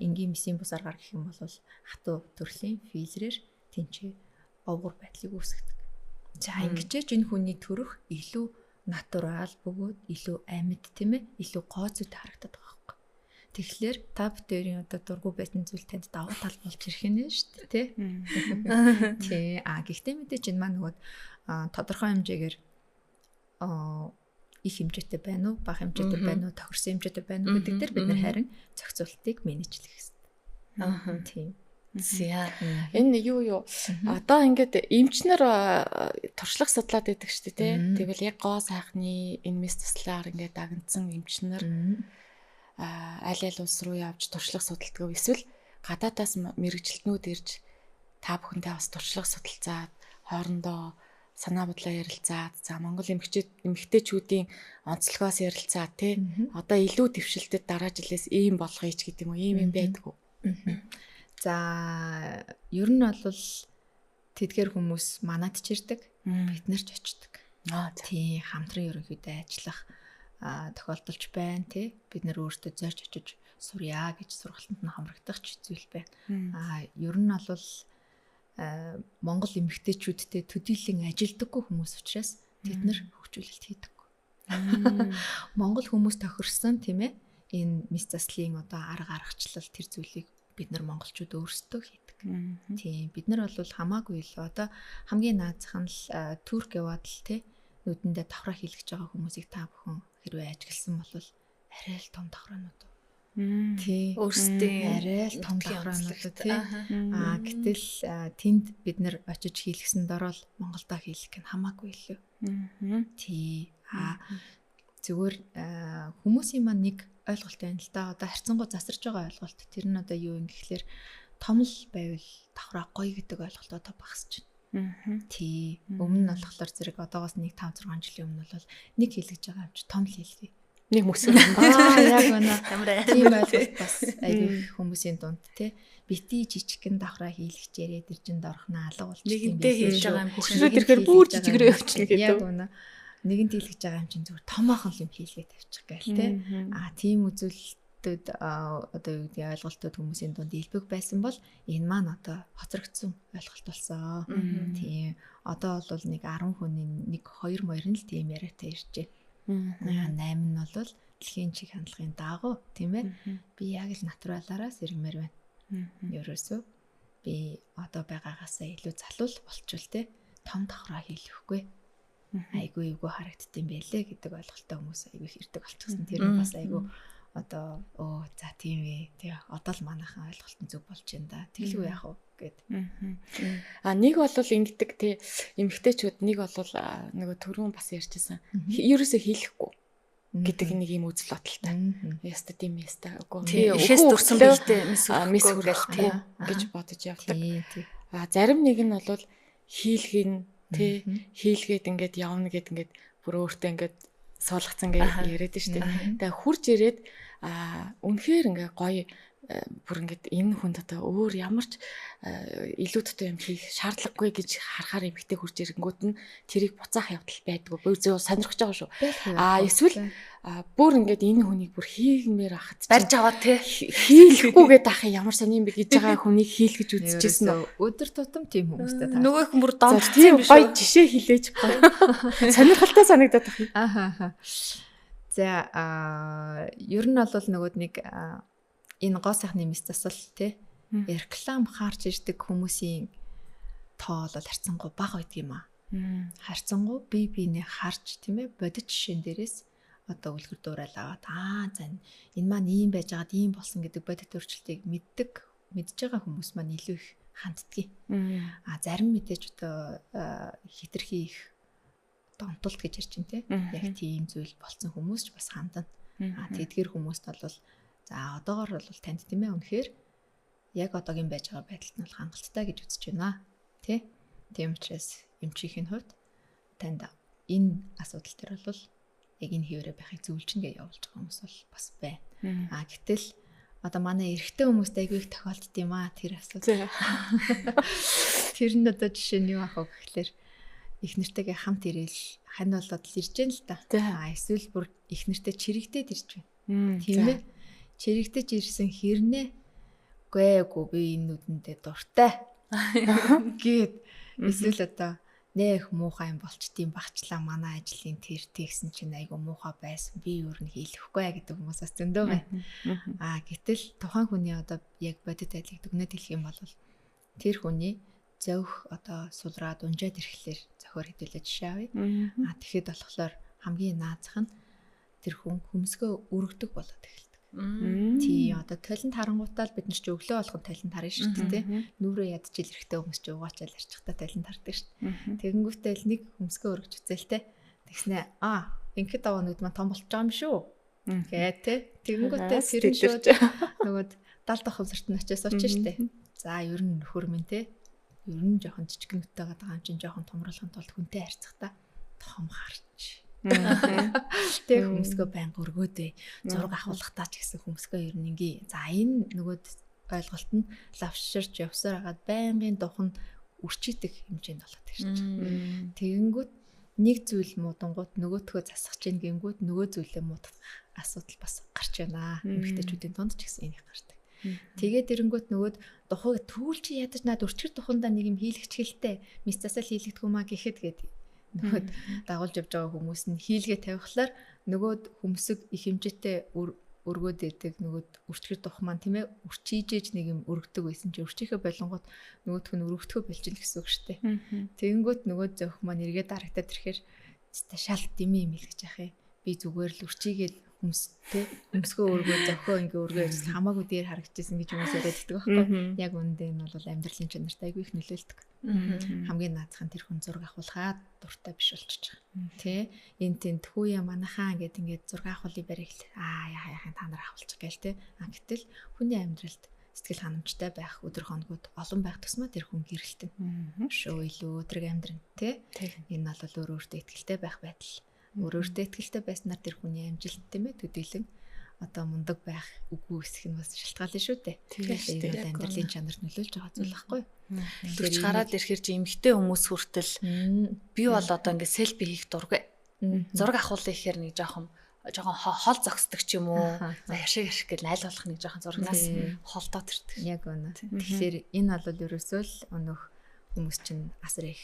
энгийн мисийн бус аргаар гэх юм бол хатуу төрлийн филлерээр тэнцээ овгор байдлыг үүсгэдэг. За ингэж энэ хүний төрөх илүү натурал бөгөөд илүү амьд тийм ээ илүү гоо зүйтэй харагдаад байгаа байхгүй. Тэгэхээр та бүдэрийн одоо дургу байсан зүйл танд давуу тал болж ирэх нь шүү дээ тий. Тий. А гэхдээ мэдээч энэ маань нөгөө тодорхой хэмжээгээр их хэмжээтэй байна уу, бага хэмжээтэй байна уу, тохирсон хэмжээтэй байна уу гэдэг дээр бид нар харин зохицуултыг менежлэх хэрэгтэй. Аа. Тийм. За. Энэ юу? Одоо ингээд эмчнэр туршлага судлаад байдаг шүү дээ, тий. Тэгвэл яг гоо сайхны энэ мэс туслаар ингээд дагнцсан эмчнэр аль аль улс руу явж туршлага судалдаг. Эсвэл гадаадаас мэрэгжилтнүүд ирж та бүхэнтэй бас туршлага судалцаад хоорондоо санаа бодлоо ярилцаад, за Монгол эмэгтэйчүүдийн онцлогоос ярилцаад тий. Одоо илүү дэвшилтэд дараа жилээс ийм болгоё ч гэдэг юм уу, ийм юм байдгүй. За ер нь бол тэдгэр хүмүүс манад ч ирдэг, бид нар ч очдог. Тийм хамтран ерөнхийдөө ажиллах тохиолдолч байна тий. Бид нар өөрсдөө зорж очиж сурья гэж сургалтанд нь хамрагдах ч зүйл байна. Ер нь бол Монгол эмэгтэйчүүдтэй төдийлөн ажилдаггүй хүмүүс учраас тэд нар хөгжүүлэлт хийдэггүй. Монгол хүмүүс тохирсон тийм ээ. Энэ мис заслын одоо арга аргачлал тэр зүйлийг бид нар монголчууд өөрсдөө хийдэг. Тийм бид нар бол хамаагүй л одоо хамгийн наазах нь л Турк яваад л тий нүдэндээ давхраа хийлгэж байгаа хүмүүсийг та бүхэн хэрвээ ажигласан бол арай л том давхраанууд. Тий. Өөрсдийн арай л том давхраанууд тий. Аа гэтэл тэнд бид нар очиж хийлгсэн дороо л Монголдо хийлгэх нь хамаагүй илүү. Тий. Аа зүгээр хүмүүсийн маань нэг ойлголт байна л да. Одоо харьцангуй засарч байгаа ойлголт. Тэр нь одоо юу юм гэхлээр том л байвал давхраа гоё гэдэг ойлголт одоо багасч байна. Тий. Өмнө нь болохоор зэрэг одоогоос нэг 5 6 жилийн өмнө бол нэг хийлгэж байгаа юм чи том л хийлгэе. Нэг мөсөр. Яг үнэ. Ямар тийм ойлголт бас айгүй хүмүүсийн дунд тий. Бити жижигхэн давхраа хийлгэжээрээ тэр чин дорхноо алга болчих юм нэгэнтээ хийж байгаа юм хөгшрөө тэрхээр бүр жижигрээ явчихна гэдэг. Яг үнэ. Нэгэнт хийлгэж байгаа юм чинь зүгээр томоохон юм хийлгээ тавьчих гээл тий. А тийм үзүүлэлтүүд одоо юу гэдэг ойлголтууд хүмүүсийн дунд илбэг байсан бол энэ маань одоо хоцрогдсон ойлголт болсон. Тийм. Одоо бол нэг 10 хүний нэг 2 моёр нь л тийм яриатай иржээ. 8 нь бол дэлхийн чиг хандлагын дагуу тийм ээ. Би яг л натуралаараа сэргмээр байна. Ерөөсөө би одоо байгаагаасаа илүү залуул болчвол те том давхраа хийлгэхгүй. Айгүй эвгүй харагддсан байлээ гэдэг ойлголттой хүмүүс айгүй их ирдэг болчихсон. Тэр нь бас айгүй одоо өө за тийм ээ. Тэг одоо л манайхан ойлголт нь зөв болж байна да. Тэглгүй яах вэ гэд. А нэг бол ингэдэг те эмэгтэйчүүд нэг бол нөгөө төрүүн бас ярьжсэн. Ерөөсөө хийлэхгүй гэдэг нэг юм үзэл бодолтой. Яста тийм яста үгүй. Ихээс төрсөн бэлтэй мис хүргэхгүй гэж бодож явдаг. А зарим нэг нь бол хийлгэн тий хийлгээд ингээд явна гэд ингээд бүр өөртөө ингээд суулгацсан гэж яриад штэ. Тэгээ хурж ирээд үнэхээр ингээ гоё бүр ингээд энэ хүнд одоо өөр ямар ч илүү дутуу юм хийх шаардлагагүй гэж харахаар эмэгтэй хурж ирэнгүүт нь тэрийг буцаах явдал байдгүй. Бүр зөв сонирхож байгаа шүү. Аа эсвэл бүр ингээд энэ хүнийг бүр хийгмээр ахад барьж аваад те хийлэхгүй гэдэг ахын ямар сони юм бэ гэж байгаа хүнийг хийлгэж үзчихсэн үү? Өдөр тутам тийм хүмүүстэй таарсан. Нөгөө хүн бүр донтсон юм биш үү? Гоё жишээ хэлээч гоё. Сонирхолтой санагдаад байна. Ахаа. За ер нь бол нөгөө нэг энэ гоо сайхны мис засал тий реклам харж ирдэг хүмүүсийн тоо бол харьцангуй бага байдаг юм аа. Харьцангуй бие биенээ харж тийм ээ бодит жишээн дээрээс Одоо үлгэр дуурайл аваад аа за энэ маань ийм байж байгаад ийм болсон гэдэг бодит өөрчлөлтийг мэддэг, мэдж байгаа хүмүүс маань илүү их ханддгийг. А зарим мэдээж одоо хитрхи их одоо онтолт гэж ярьж байна те. Яг тийм зүйл болцсон хүмүүс ч бас хандана. А тэдгэр хүмүүст бол за одоогор бол танд тийм ээ үнэхээр яг одоогийн байж байгаа байдалд нь бол хангалттай гэж үзэж байна. Тэ? Тийм учраас эмчийн хувьд танд энэ асуудал дээр бол яг энэ хэвээрээ байхыг зөвлөж гэнэ явуулж байгаа хүмүүс бол бас байна. А гэтэл одоо манай эрэгтэй хүмүүст айгүй их тохиолдд юм аа тэр асуудал. Тэр нь одоо жишээ нь юу ах вэ гэхлээр их нэртэйгээ хамт ирээл хань болоод л ирж гэн л та. А эсвэл бүр их нэртэй чирэгдээд ирж байна. Тийм ээ. Чирэгдэж ирсэн хэрнээ үгүй би энэ нүдэндээ дуртай гэд эсвэл одоо нэх муухай юм болчдtiin багчлаа манай ажлын тэр тэгсэн чинь айгу муухай байсан би юу н хийлэхгүй гэдэг хүмүүс бас зөндөө байна. Аа гэтэл тухайн хүний одоо яг бодит байдлыг дүгнээд хэлэх юм бол тэр хүний зовх одоо сулраад унжаад ирэхлээр зохиор хэдүүлээ жишээ авъя. Аа тэгэхэд болохоор хамгийн наазах нь тэр хүн хөмсгөө өргөдөг болоод эхэлдэг. Тий одоо толинд харангуутаа л бид нар чи өглөө болгон толинд харна шүү дээ тий. Нүрээ ядчил эрэхтэй хүмүүс чи угаачаал арчихтаа толинд хардаг шүү дээ. Тэгэнгүүтээ л нэг хөмсгөө өргөж үзэл тэ. Тэгснэ аа ингээд даваа нүд маань том болчих юм шүү гэ тэ. Тэгэнгүүтээ тэр нь шууд нөгөөд 70 ухамсарт нь очиж сууч шүү дээ. За ер нь нөхөр минь тэ. Ер нь жоохон жижиг нүдтэй байгаа юм чинь жоохон томруулахын тулд хүнтэй харьцахта том харч. Тэг хөмсгөө байнга өргөөд бай. Зураг авахлахтаа ч гэсэн хөмсгөө ер нь ингээ. За энэ нөгөөд ойлголт нь лавширч явсаар хагаад байнгын дух нь үрчийдэг хэмжээнд болоод ирж байгаа. Тэгэнгүүт нэг зүйл муудангууд нөгөөтгөө засах чинь гингүүд нөгөө зүйлээ муудах асуудал бас гарч байна. Эмэгтэйчүүдийн дунд ч гэсэн энийг гардаг. Тэгээд эрэнгүүт нөгөөд духыг түүл чи ядаж над өрчгөр духандаа нэг юм хийлгчихэлтэй. Мис засал хийлэгдэхүү маа гэхэд гээд нөгөөд дагуулж явж байгаа хүмүүс нь хийлгээ тавихлаар нөгөөд хөмсөг их хэмжээтэй өргөөд идэг нөгөөд өрчгөр дух маань тийм ээ өрчийжээж нэг юм өргөдөг байсан чи өрчийнхээ болонгот нөгөөх нь өргөдөхөө болчихно гэсэн үг шүү дээ. Тэгэнгүүт нөгөөд зөөх маань эргээ дарагтаад ирэхээр шал дими юм хэлгэж яах юм. Би зүгээр л өрчийгээд хөмстэй хөмсгөө өргөө зөхөө ингээ өргөө явж хамаагүй дээр харагдчихсан гэж хүмүүс яриад байдаг байхгүй. Яг үүндээ нь бол амьдралын чанарт айгүй их нөлөөлдөг. Хамгийн наазах нь тэр хүн зураг авахулахаа дуртай биш болчихж байгаа. Тэ энэ тэнд хүүе манайхаа ингээд ингээд зураг авахулыг барих. Аа яа яхаа та нар авахулчих гээл тэ. А гэтэл хүний амьдралд сэтгэл ханамжтай байх өдөр хоногуд олон байх тусмаа тэр хүн гэрэлтэн. Шөө илүү өдрөг амьдран тэ. Энэ бол өөр өөртөө ихтэй байх байдал. Өөр өөртөө ихтэй байснаар тэр хүний амжилт тийм ээ төдийлөн одоо мундаг байх үгүй эсэх нь бас шалтгаална шүү дээ. Тэгэхээр амьдралын чанарт нөлөөлж байгаа зүйл байхгүй. Төрч гараад ирэхэр чи эмэгтэй хүмүүс хүртэл би бол одоо ингээд селфи хийх дургүй. Зураг авахулъя гэхээр нэг жоохон хол зогсдог ч юм уу. За яшиг яшиг гэл айл болох нэг жоохон зурагнаас холдоод ирдэг. Яг үнэ. Тэгэхээр энэ бол ерөөсөө л өнөөх хүмүүс чинь асар их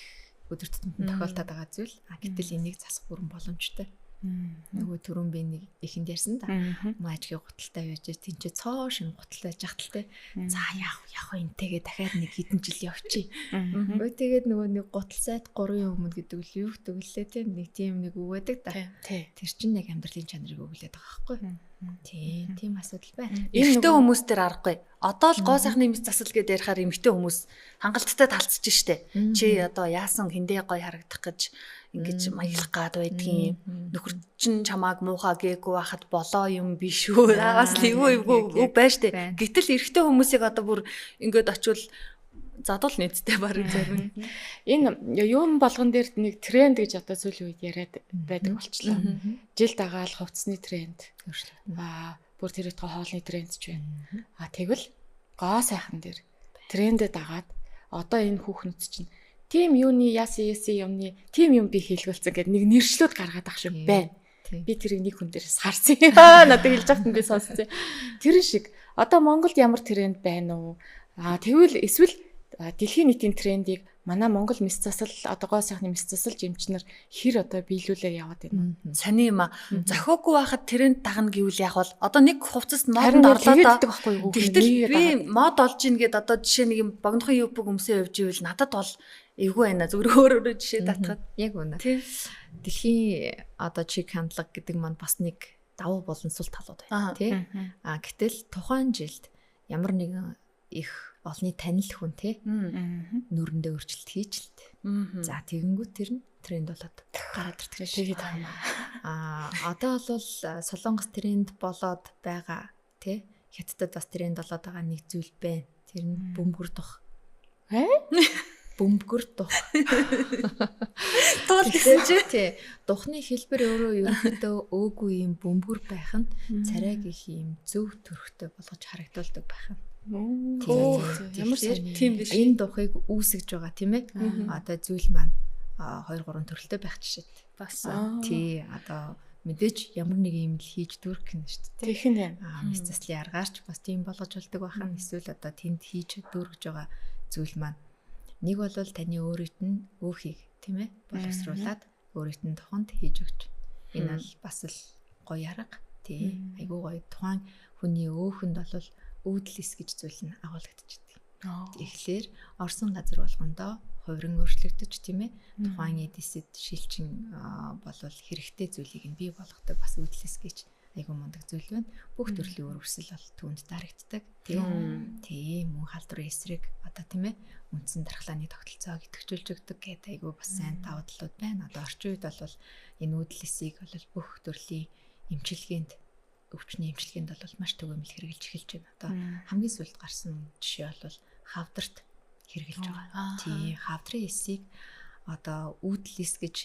өдөр тутамд тохиолдоод байгаа зүйл. А гэтэл энийг засах бүрэн боломжтой. Нөгөө түрүүн би нэг ихэнд ярьсан да. Маажгийн гуталтай байж тэнцээ цоо шин гутал байж хат л те. За яах вэ энтэйгээ дахиад нэг хэдэн жил явчих. Өө тэгээд нөгөө нэг гутал сайд 3-ын өмнө гэдэг л юу гэдэг лээ те. Нэг тийм нэг үг байдаг да. Тэр чинь яг амьдралын чанарыг өглөөд байгаа байхгүй. Тийм, тийм асуудал байна. Эмэгтэй хүмүүс дээр аргагүй. Одоо л гоо сайхны мэс засал гэдээ ярихаар эмэгтэй хүмүүс хангалттай талцж штэ. Чи одоо яасан хиндэ гой харагдах гэж ингэж маялах гад байдгийн. Нөхөр чин чамааг муухай гээгүй байхад болоо юм биш үү. Агаас л эвгүй эвгүй үг байна штэ. Гэтэл эрэгтэй хүмүүсийг одоо бүр ингээд очивол задуул нийцтэй барыг зарим. Энэ юм болгон дээр нэг тренд гэж одоо сүүлийн үед яриад байдаг болчлоо. Жил дагаал хувцсны тренд. Аа бүр тэр утга хоолны тренд ч байна. Аа тэгвэл гоо сайхан дээр трендэд дагаад одоо энэ хүүхнүүд чинь тийм юуны яасан яасан юмны тийм юм би хийлгүүлсэн гэдэг нэг нэршлүүд гаргаад ах шиг байна. Би тэрийг нэг хүн дээрээс харсан. Надад хэлж байхад би сонссон. Тэр шиг одоо Монголд ямар тренд байна уу? Аа тэгвэл эсвэл дэлхийн нийтийн трендийг Манай Монгол мэс засал одоо гоо сайхны мэс засалж эмчнэр хэр одоо биелүүлээ яваад байна. Сони юм а. Зохиогүй байхад тренд дагна гэвэл яг бол одоо нэг хувцас модонд орлоо доо. Тэгтэл би мод олж ийн гэд одоо жишээ нэг юм богинохон юбг өмсөө явж ивэл надад бол эвгүй байна. Зүгээр өөр өөрөө жишээ татхад. Яг үнэ. Дэлхийн одоо чиг хандлага гэдэг маань бас нэг давуу болон сул талууд байна тий. А гэтэл тухайн жилд ямар нэгэн их олонний танил хүн тий нүрэндээ өөрчлөлт хийж л дээ. За тэгэнгүүт тэр нь тренд болоод гараад ирдэг. Тэгээд юм аа. Одоо бол Солонгос тренд болоод байгаа тий. Хятадд бас тренд болоод байгаа нэг зүйл байна. Тэр нь бөмбөр дух. Бөмбөр дух. Туул гэсэн чи тий. Духны хэлбэр өөрөө ерөнхийдөө өөгүй юм бөмбөр байх нь царайг их юм зөв төрхтэй болгож харагдуулдаг байх нь. Ямар сайн тийм биш. Энэ духыг үүсгэж байгаа тийм ээ. Одоо зүйл маань 2 3 төрөлтэй байх жишээт. Бас тий одоо мэдээж ямар нэг юм л хийж дүүрэх нь шүү дээ. Тэгэх нь. Мэс заслын аргаарч бас тийм болгож болдог байх нь эсвэл одоо тэнд хийж дүүргэж байгаа зүйл маань нэг бол таны өөрөт нь өөхийг тийм ээ боловсруулад өөрөт нь туханд хийж өгч. Энэ бол бас л гоё арга. Тий. Айгуу гоё тухайн хүний өөхөнд бол үүдэл эс гэж зүйл нь агуулгадчихдаг. Тэгэхээр орсон газар болгондоо хувиран өөрчлөгдөж тийм ээ тухайн эд эсэд шилжин болвол хэрэгтэй зүйлийг нь бий болгодог бас үүдэл эс гэж айгуу мундаг зүйл байна. Бүх төрлийн үр өсөл бол түүнд дарагддаг. Тийм. Тийм мөн халдварын эсрэг одоо тийм ээ үндсэн дархлааны тогтолцоог идэвхжүүлж өгдөг гэдэг айгуу бас сайн давуу талууд байна. Одоо орчин үед бол энэ үүдэл эсийг бол бүх төрлийн эмчилгээнд өвчний эмчилгээнд бол маш түгээмэл хэрэгжилж эхэлж байна. Одоо хамгийн сүүлд гарсан жишээ бол хавдарт хэрэгжилж байгаа. Тийм, хавдрын эсийг одоо үүдэл эс гэж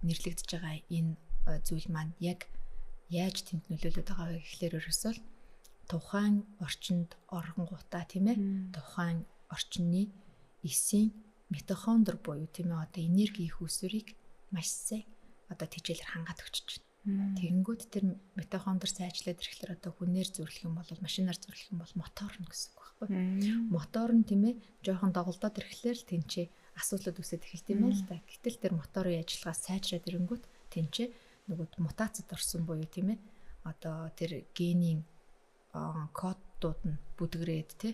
нэрлэгдэж байгаа энэ зүйл маань яг яаж тэнд нөлөөлөд байгаа вэ гэхлээр ерөөсөө тухайн орчинд оронгуудаа тийм ээ тухайн орчны эсийн митохондр буюу тийм ээ одоо энерги их үүсвэрийг маш сайн одоо тэжээлэр хангаад өгчөж байна. Тэгэнгүүт тэр митохондр сайжлаад ирэхлээр одоо хүнээр зүрлэх юм бол машинаар зүрлэх юм бол мотор нь гэсэн үг байхгүй. Мотор нь тийм ээ жоохон доголдоод ирэхлээр л тэнцээ асуудлууд үүсээд эхэлт юм байна л да. Гэтэл тэр моторын ажиллагаа сайжраад ирэнгүүт тэнцээ нөгөө мутацид орсон буюу тийм ээ одоо тэр генийн кодууд нь бүдгрээд тий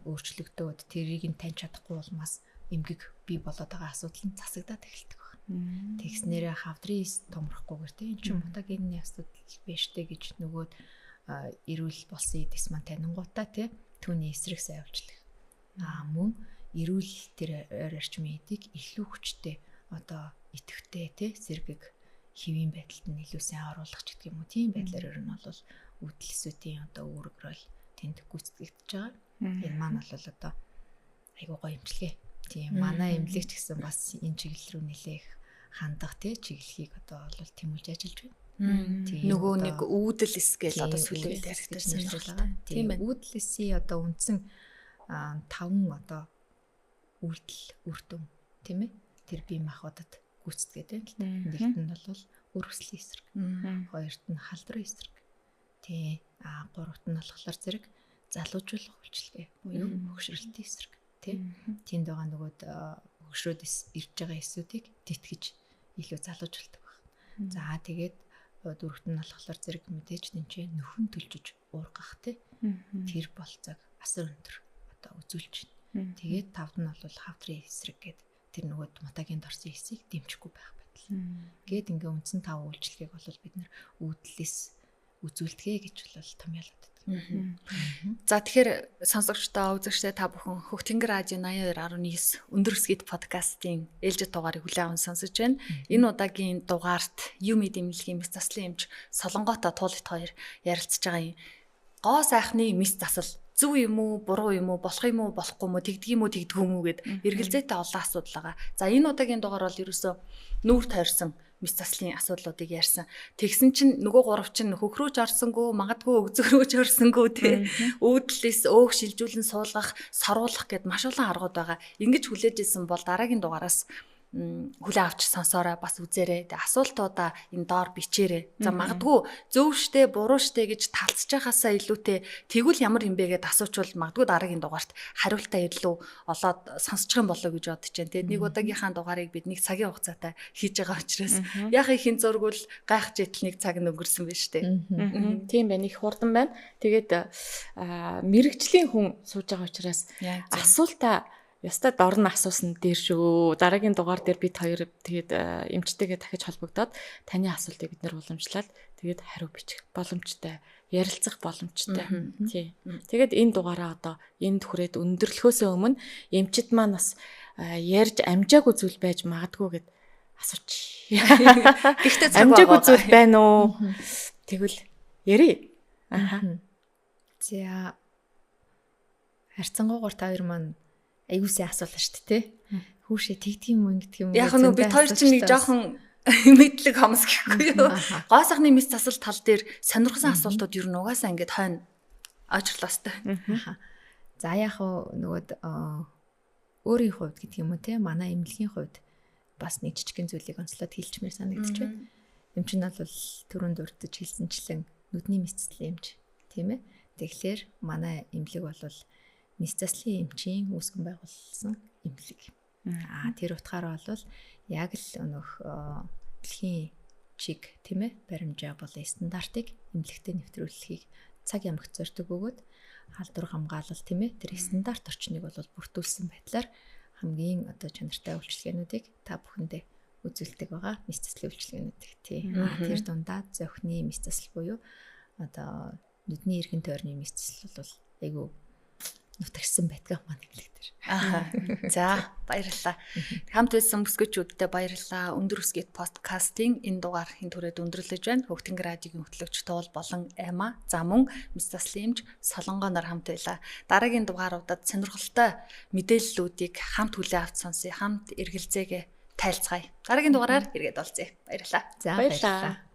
өөрчлөгдөөд тэрийг нь таньж чадахгүй улмаас эмгэг бий болоод байгаа асуудал нь засагдаад эхэлдэг байна. Тэгснээрээ хавдрын эс томрохгүйгээр тий эн чинь мутагенний асуудал биш тэ гэж нөгөөд эрүүл болсон эдис маань танингуудаа тий түүний эсрэг сайн үйлчлэх. Аа мөн эрүүл тэр ойр орчмын эдийг илүү хүчтэй одоо идэвхтэй тий сэргэг хэвийн байдалд нь илүү сайн оруулах ч гэдэг юм уу. Тийм байдлаар ер нь бол үүдэл эсүүдийн одоо үүрэг рол тэнд гүйцэтгэгдэж байгаа. Энэ маань бол одоо айгуу гоё эмчилгээ. Тийм манай эмнэлэгч гэсэн бас энэ чиглэл рүү нэлээх хандах тий чиглэлийг одоо бол тэмүүлж ажиллаж байна. Тийм нөгөө нэг үүдэл эс гэж одоо сүүлийн үед яригдаж сонирхолтой. Тийм ээ. Үүдэл эсийн одоо үндсэн 5 одоо үйлдэл үр дүн тийм ээ. Тэр бие махбодод гүйцэтгээд байна л да. Нэгт нь бол өргөслийн эсрэг. Хоёрт нь халдварын эсрэг. Тий. А гуравт нь болохоор зэрэг залуужуулах үйлчилгээ буюу хөгшрөлтийн эсрэг. Тий. Тэнд байгаа нөгөө хөгшрөөд ирж байгаа эсүүдийг тэтгэж илүү залуужуулдаг байна. За тэгээд дөрөвт нь болохоор зэрэг мэдээж тэнцээ нөхөн төлжиж уургах тий. Тэр болцоог асар өндөр одоо үзүүлж байна. Тэгээд тавд нь бол хавдрын эсрэг гээд тэр нөгөө мутагинд орсон эсийг дэмжихгүй байх байдал. Гээд ингээ үндсэн тав үйлчлэгийг бол бид нэр үүдэлээс үзүүлдэгэ гэж бол томьёолоод байдаг. За тэгэхээр сонсогчдоо үзэгчдээ та бүхэн Хөх Тэнгэр радио 82.9 өндөр өсгийд подкастын ээлжит дугаарыг хүлээн аван сонсож байна. Энэ удаагийн дугаарт ЮМИД эмнэлгийн мэс заслын эмч Солонготой Туулит хоёр ярилцж байгаа юм. Гоо сайхны мэс засал зөв юм уу, буруу юм уу, болох юм уу, болохгүй юм уу, тэгдэг юм уу, тэгдэггүй юм уу гэд эргэлзээтэй олон асуудал байгаа. За энэ удаагийн дугаар бол ерөөсөө нүүр тойрсон мэс заслын асуудлуудыг ярьсан. Тэгсэн чинь нөгөө гурав чинь хөхрөөж орсонгүй, магадгүй өгзөрөөж орсонгүй тий. Өөдлөөс өөх шилжүүлэн суулгах, саруулах гэд маш олон аргууд байгаа. Ингэж хүлээж исэн бол дараагийн дугаараас Хүлээн авч сонсоорой, бас үзээрэй. Тэгээ асуултуудаа энэ доор бичээрэй. За магадгүй зөв штэ, буруу штэ гэж талцж байхаасаа илүүтэй тэгвэл ямар юм бэ гэдээ асуучвал магадгүй дараагийн дугаарт хариултаа илүү олоод сонсчих юм болоо гэж бодож байна. Тэгээд нэг удаагийнхаа дугаарыг бид нэг цагийн хугацаатай хийж байгаа учраас яг ихэн зургуул гайхаж идэл нэг цаг нь өнгөрсөн байж штэ. Тийм байна. Их хурдан байна. Тэгээд мэрэгжлийн хүн сууж байгаа учраас асуултаа ёстой дор нь асуусан дээр шүү. Дараагийн дугаар дээр бид хоёр тэгээд эмчтэйгээ дахиж холбогдоод таны асуултыг бид нэр уламжлаад тэгээд хариу бичих боломжтой, ярилцах боломжтой. Тий. Тэгээд энэ дугаараа одоо энд хүрээд өндөрлөхөөсөө өмнө эмчид маань бас ярьж амжаагүй зүйл байж магадгүй гэд асууч. Гэхдээ цаг амжаагүй зүйл байна уу? Тэгвэл ярий. Аха. За харьцангуйгаар та хоёр маань аягүй сайн асуулаа шүү дээ, тэ. Хүүшээ тэгдэг юм уу ингэдэг юм уу? Яг нөө бид хоёр чинь нэг жоохон мэдлэг хомс гэхгүй юу. Гоо сайхны мэс засал тал дээр сонирхсан асуултууд ер нь угаасаа ингээд хойно очрлоостой. За яг уу нөгөөд өөрийн хувьд гэдэг юм уу те, манай эмнэлгийн хувьд бас нэг жижигэн зүйлийг онцлоод хэлчмээр санагдчих байна. Эмч нь бол түрүүнд дурдж хэлсэнчлэн нүдний мэс заслын эмч, тийм ээ. Тэгэхээр манай эмнэлэг бол мэс заслын эмчийн үүсгэн байгуулсан эмнэлэг. Аа тэр утгаараа бол яг л өнөөх дэлхийн чиг, тийм ээ, баримжаа болон стандартыг эмнэлэгтээ нэвтрүүлэхийг цаг ямагт зорддог бөгөөд халдвар хамгаалал, тийм ээ, тэр стандарт орчныг бол бүрдүүлсэн байдлаар хамгийн одоо чанартай үйлчилгээнүүдийг та бүхэндээ үзүүлдэг байгаа. Мэс заслын үйлчилгээнүүдийг тий. Тэр дундаа зохины мэс засал буюу одоо нүдний эргэн тойрны мэс засал бол айгүй нутагсан байдгаа маань эмнэлэг дээр. Аа. За баярлалаа. Хамт байсан бүсгүүчүүдтэй баярлалаа. Өндөр өсгийт подкастын энэ дугаар хин түрээд өндөрлөж байна. Хөгтөнгө радиогийн хөтлөгч Туул болон Эма, за мөн мэс заслын эмч Солонгоноор хамт байлаа. Дараагийн дугааруудад сонирхолтой мэдээллүүдийг хамт хүлээн авч сонсъё. Хамт эргэлзээгээ тайлцгаая. Дараагийн дугаараар эргээд олзъя. Баярлалаа. За баярлалаа.